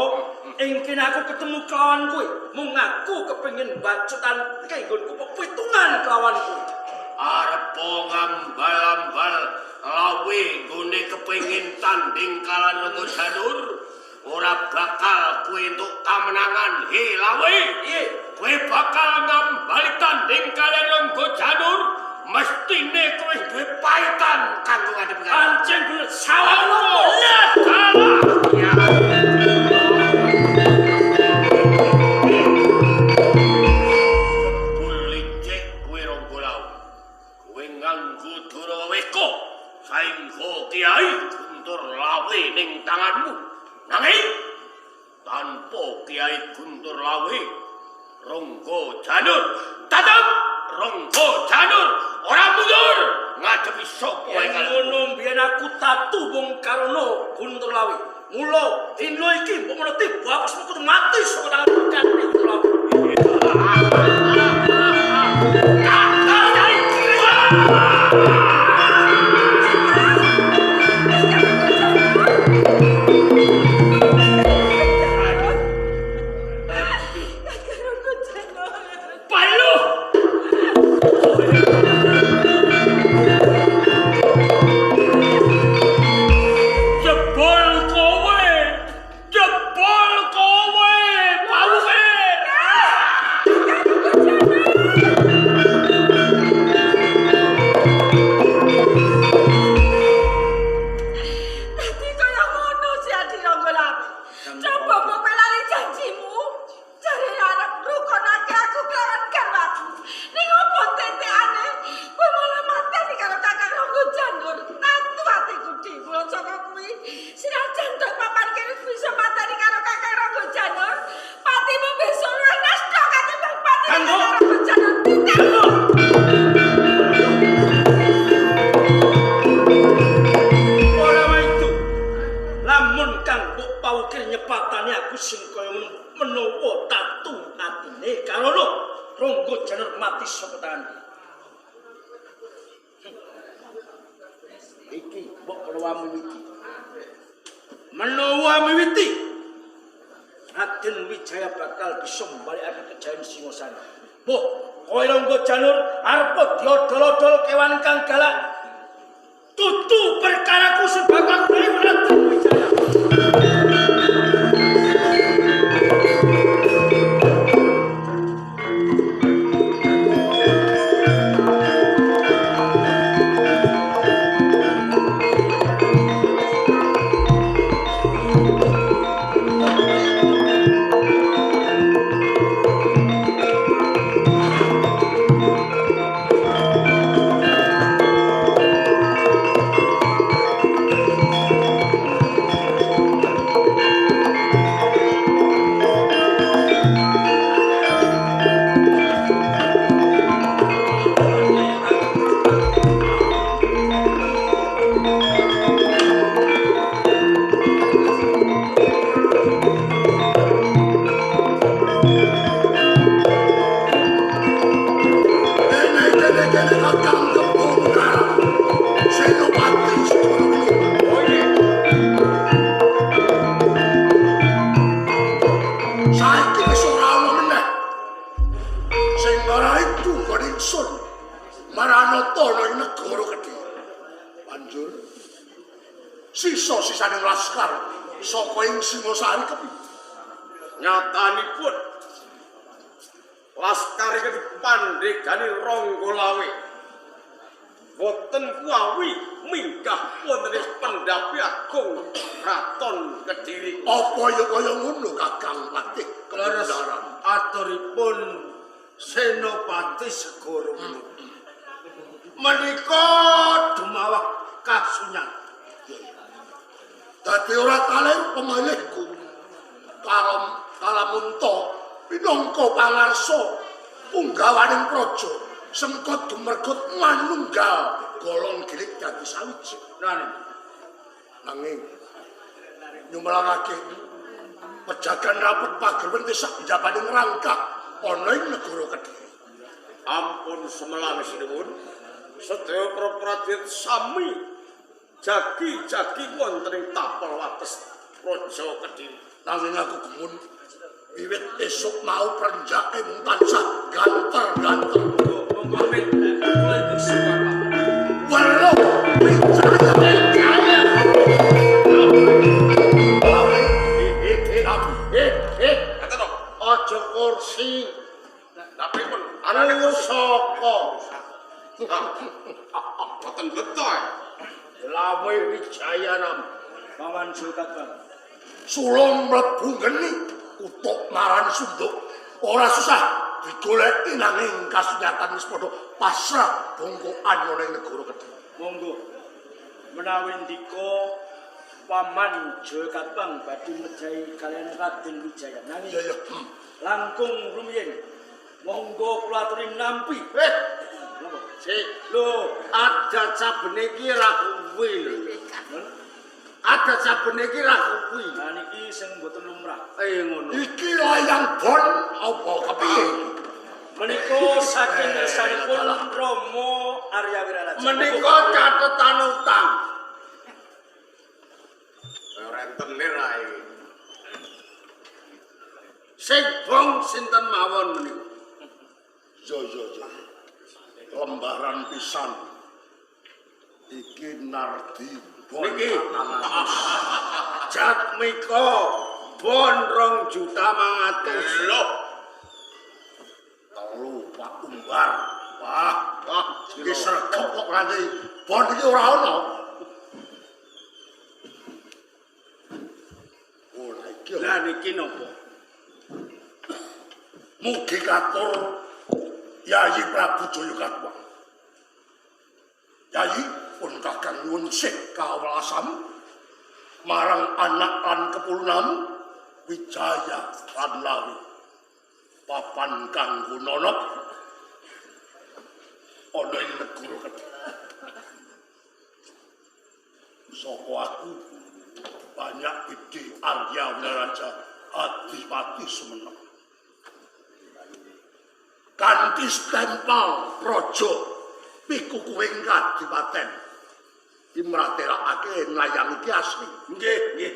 C: ing kene aku ketemu kelawan kowe, mung aku kepengin bacutan kanggonku pepitungan kelawan kowe.
D: Arepa ngambal-ambal lawe nggone kepengin tanding kalawan Rangga Janur, ora bakal kowe entuk kamenangan. He lawe,
C: Piye?
D: kowe bakal ngambali tanding kaliyan Rangga Janur, mestine kowe wis duwe paitan kanggo ngadepi karo.
C: Pancen bener salah nopo?
D: Kalah. Ya. Jebul licik kowe Rangga Lawe. Kowe nganggo Duraweko saengga Kiai Guntur Lawe ning tanganmu. Nanging tanpa Kiai Guntur Lawe, Rangga Janur tetep Rangga Janur ora mundur ngadepi sapa wae
C: Yen
D: kalah.
C: ngono mbiyen aku tatu wong karana Guntur Lawe. Mula dina iki mbok menawa tiba aku kudu mati saka tangan Guntur Lawe.
B: Kakang Rangga Janur.
D: Palu! Jebol kowe! Jebol kowe! Pawuke!
B: Dadi kaya ngono si Adi Rangga Lawe. Coba mbok kowe lali janjimu. Jare arep ngrukonake aku kelawan garwaku. Ning opo tetekane? Kowe malah mateni karo Kakang Rangga Janur. Tatu atiku Di. Mula saka kuwi senajan tok papan kene bisa mateni karo Kakang Rangga Janur. Patimu besok luwih nasta katimbang pati
C: Kanggo.
B: Kakang Rangga Janur. Titik.
C: Ora maidu. Lamun Kang Ronggo Janur mati saka tanganku. Iki mbok menawa miwiti. Menawa miwiti Raden Wijaya bakal bisa mbalikake kejayaan Singosari. Boh, kowe Ronggo Janur arep diodol-odol kewan kang galak. Tutu perkaraku sing bakal Raden Wijaya.
D: Sisa-sisane laskar saka ing Singosari kepiye?
G: Nyatanipun laskar iki pandhegane Ronggo Lawe. Boten kuawi minggah wonten ing pendhapi agung Kraton Kediri.
D: Apa ya kaya ngono Kakang Patih?
H: Leres aturipun Senopati Segara menika dumawah kasunyan.
D: Dadi ora kaleru pemalihku kalamunta minangka pangarsa punggawaning praja sengkot dumergut manunggal golong gilik dadi sawiji. Nanging nyumelangake pejagan rapet pagerwen wis sak njabane ngrangkah ana ing negara Kediri.
G: Ampun semelang sinuwun, sedaya para prajurit sami jagi-jagi wonten ing tapel wates Praja Kediri.
D: Nanging aku gumun wiwit esuk mau prenjake mung tansah ganter-ganter.
A: Monggo amit kula iku suwara.
D: Weluh Wijaya.
H: Aja kursi.
G: Tapi pun anane
H: saka.
G: Boten beto.
H: Lawe Wijaya nam
C: Paman Sulkatbang.
D: Sulung mlebu geni kutuk marani sunduk ora susah digoleki nanging kasunyatan wis padha pasrah bongkokan ana ing negara Kediri.
C: Monggo menawi ndika Paman Jayakatwang badhe mejahi kaliyan Raden Wijaya. Nanging
D: iya.
C: Langkung rumiyin monggo kula aturi nampi. Napa?
H: Sik,
C: lho
H: adat saben iki ra kuwi lho. Adat saben iki ra kuwi.
C: Lah niki sing mboten lumrah.
H: Ngono.
D: Iki layang bon apa kepiye?
C: Menika saking ngersanipun Rama Arya Wiraraja.
H: Menika catetan utang.
G: Rentenir ae.
H: Sing bong sinten mawon menika?
D: Yo. Lembaran pisan. Iki nardi bon
H: niki. Jatmika bon 2.500.000.
G: Lho.
D: Telu Pak Umbar. Wah, iki sregep kok nganti bon iki ora ana.
H: Lah niki napa?
D: Mugi katur Yayi Prabu Jayakatwang. Yayi pun kakang nyuwun sih kawelasamu marang anak lan kepulunamu Wijaya lan Lawi. Papan kanggo nonop ana ing negara Kediri. Saka aku banyak ide Arya Wiraraja Adipati Sumenep. Kanthi stempel praja pikukuhing kadipaten. Dimratelakake layang iki asli.
E: Nggih, nggih.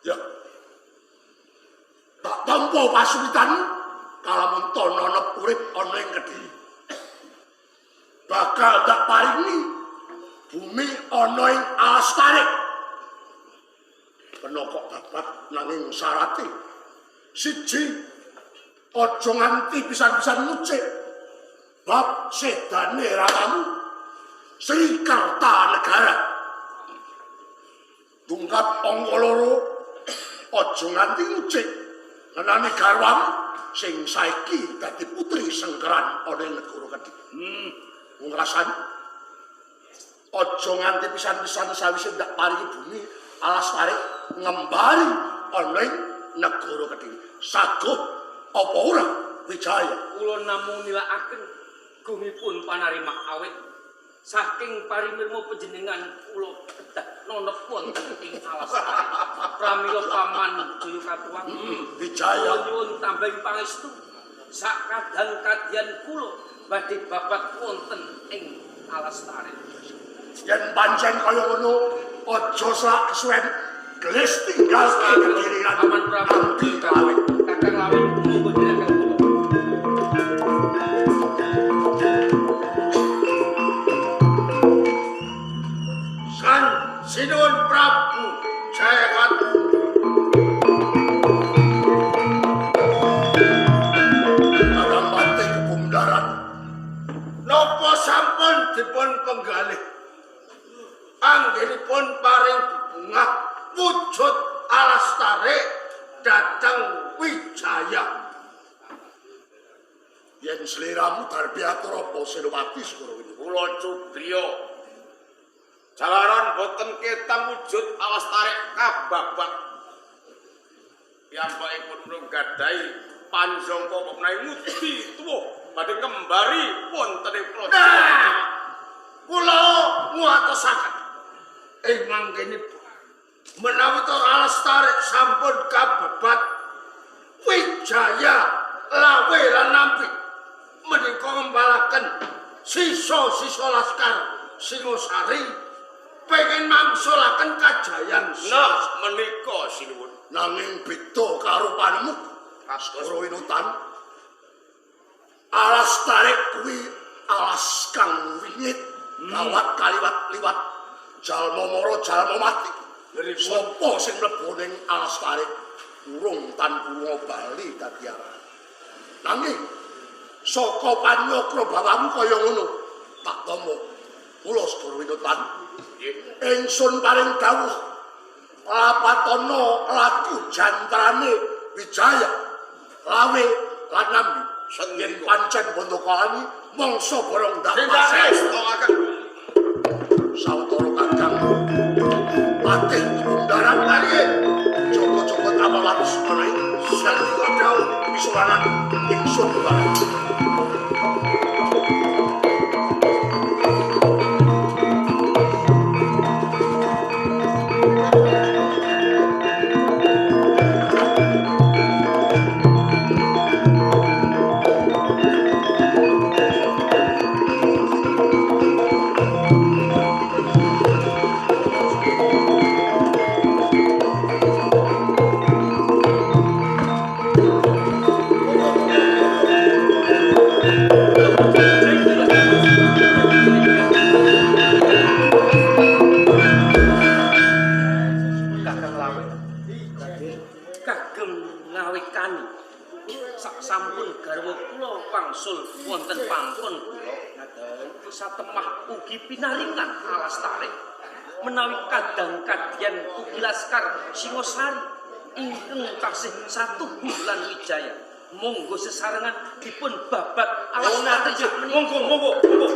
D: Ya. Tak tampa pasuwitan kalamun nonep urip ana ing Kediri. Bakal tak paringi bumi ana ing alas tarik. Kena kok babat nanging syarate. Siji, aja nganti pisan-pisan ngucik bab sedane ramamu Sri Kartanegara. Tungkat angka loro, aja nganti ngucik ngenani garwamu sing saiki dadi putri Sengkeran ana ing negara Kediri. Ngrasani aja nganti pisan-pisan sawise ndak paringi bumi alas tarik ngembali ana ing negara Kediri. Saguh apa ora Wijaya?
A: Kula namung nilakaken gungipun panarima awit saking parimirma panjenengan kula kedah nonep wonten ing alas tarik. Pramila Paman Jaya Katuwang
D: Wijaya
A: nyuwun tambahing pangestu sak kadang kadian kula badhe babat wonten ing alas tarik.
D: Yen pancen kaya ngono aja selak kesuwen gelis tinggalke Kediri lan
A: Paman Prabu
D: Ambi Lawe.
A: Kakang Lawe monggo dherekaken kula.
H: Sang Sinuwun Prabu Jayakatu.
D: Kakang Patih Kebumdaran,
H: Napa sampun dipun penggalih anggenipun paring bebungah wujud alas tarik dhateng Wijaya.
D: Yen sliramu darbi atur apa Senopati Sukurawini?
G: Kula cubriya. Jalaran boten ketang wujud alas tarik kababat. Piyambakipun mung gadahi panjangka menawi ngudi tuwa badhe ngembari wonten ing praja.
H: Nah, kula nguwatosaken ing mangkenipun menawi to alas tarik sampun kababat Wijaya Lawe lan Nampi menika ngembalaken sisa-sisa laskar Singosari pengen mangsulaken kajayan.
G: Nah, menika sinuwun.
D: Nanging beda karo panemu Sukurawinotan. Alas tarik kuwi alas kang wingit, kawat kaliwat liwat jalma mara jalma mati. Sapa sing mlebu ning alas tarik urung tan purunga bali dadi arah. Nanging saka panyokra bawamu kaya ngono tak tampa. Kula Sukurawinotan ingsun paring dawuh lapatana laku jantrane Wijaya Lawe lan Nambi. Yen pancen Bandakalani mangsa barang ndak pasrah. Sawetara Kakang Patih Kebundaran lari joko-joko tambah watus ana ing sandika dawuh pisulanan ingsun bareng.
A: Wangsul wonten pangkon kula satemah ugi pinaringan alas tarik menawi kadang kadian ugi laskar Singosari ingkang tasih satuhu lan Wijaya monggo sesarengan dipun babat alas tarik sakmenika.
C: Monggo monggo monggo.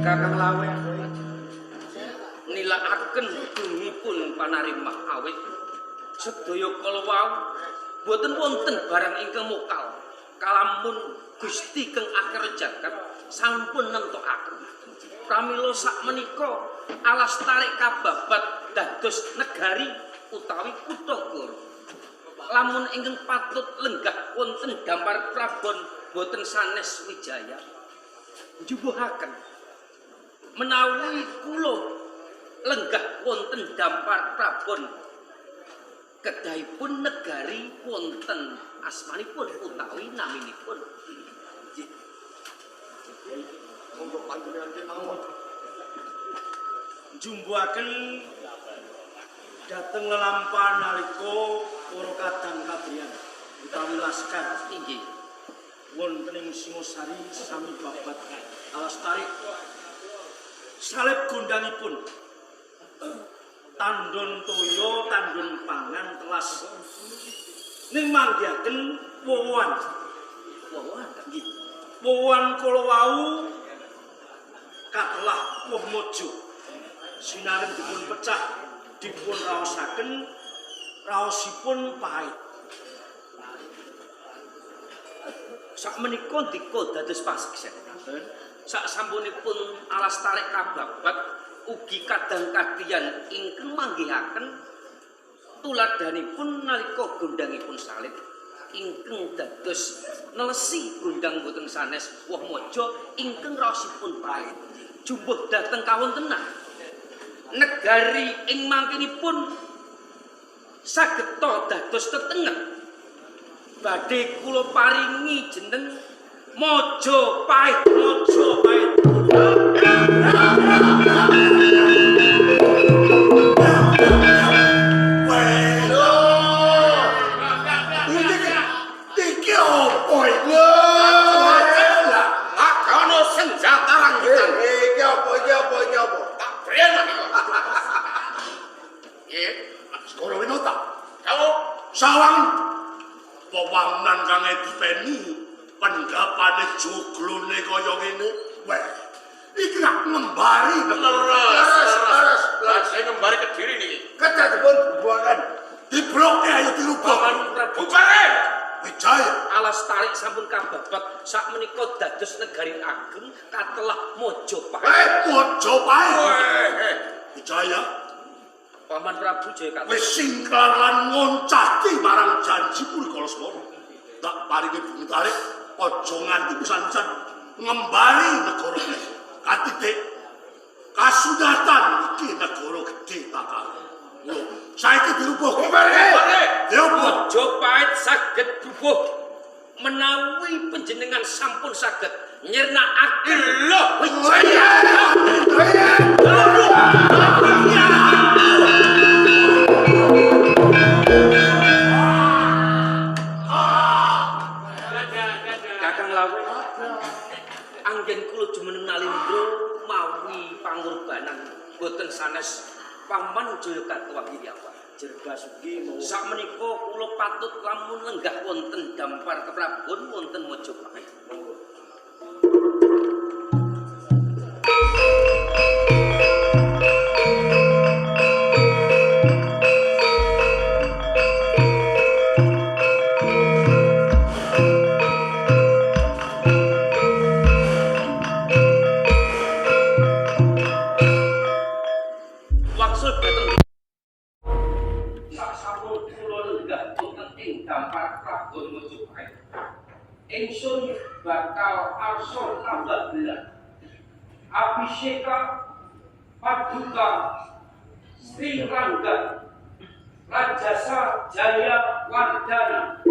A: Kakang Lawe nilakaken gungipun panarimah Awit sedaya kala wau boten wonten barang ingkang mokal kalamun Gusti kang akeh jagat sampun nemtokaken. Pramila sakmenika alas tarik kababat dados negari utawi kutha Goro. Lamun ingkang patut lenggah wonten dampar prabon boten sanes Wijaya. Njubuhaken menawi kula lenggah wonten dampar prabon kedahipun negari wonten asmanipun utawi naminipun.
C: Jumbuhaken dhateng lelampahan nalika para kadang kadriyan utawi laskar
A: inggih
C: wonten ing Singosari sami babat alas tarik salib gondangipun tandon toya tandon pangan telas ning manggihaken wowoan
A: wowoan
C: nggih wowoan kala wau katelah woh mojo sinareng dipun pecah dipun raosaken raosipun pahit.
A: Sakmenika ndika dados paseksen. Sak sampunipun alas tarik kababat ugi kadang kadian ingkang manggihaken tuladhanipun nalika gondangipun salib ingkang dados nelesi gondang boten sanes woh mojo ingkang raosipun pahit. Jumbuh dhateng kawontenan negari ing mangkinipun sageta dados tetengen badhe kula paringi jeneng Mojopahit.
C: Mojopahit.
D: Iki opo iki?
H: Tak ono senjata rangkitan.
E: Iki apa iki apa iki apa?
H: Tak brenak iki. Nggih,
D: Skoro Winota.
H: Kamu
D: sawang wewangunan kang dipeni pendapane juglune kaya ngene. Weh, iki rak ngembari
H: leres leres. Lah ngembari Kediri niki.
E: Kedah dipun bubuhaken.
D: Dibloke ayo dirubah.
H: Bubare.
D: Wijaya
A: alas tarik sampun kababat sakmenika dados negari ageng katelah Mojopahit.
D: Mojopahit. Wijaya
A: Paman Prabu Jayakatwa
D: wis singklar lan ngoncati marang janjimu Rikala Semara. Tak paringi bumi tarik aja nganti pisan-pisan ngembari negara iki. Katitik kasunatan iki negara gedhe bakal. Lho, saiki dirubah.
H: Bubare.
D: Dirubah.
A: Mojopahit saged bubuh menawi panjenengan sampun saged nyirnakaken
H: Lho,
D: Wijaya.
A: Kakang Lawe anggen kula jumeneng nalindra mawi pangorbanan boten sanes Paman Jayakatwa Wiryawan.
C: Jerbasuki mawa
A: Sakmenika kula patut lamun lenggah wonten dampar keprabon wonten Mojopahit. Wangsul dhateng sak sampun kula lenggah wonten ing dampar prabon Mojopahit. Ingsun bakal arsa tambah belah. Abhiseka Paduka Sri Rangga Rajasa Jaya Wardana.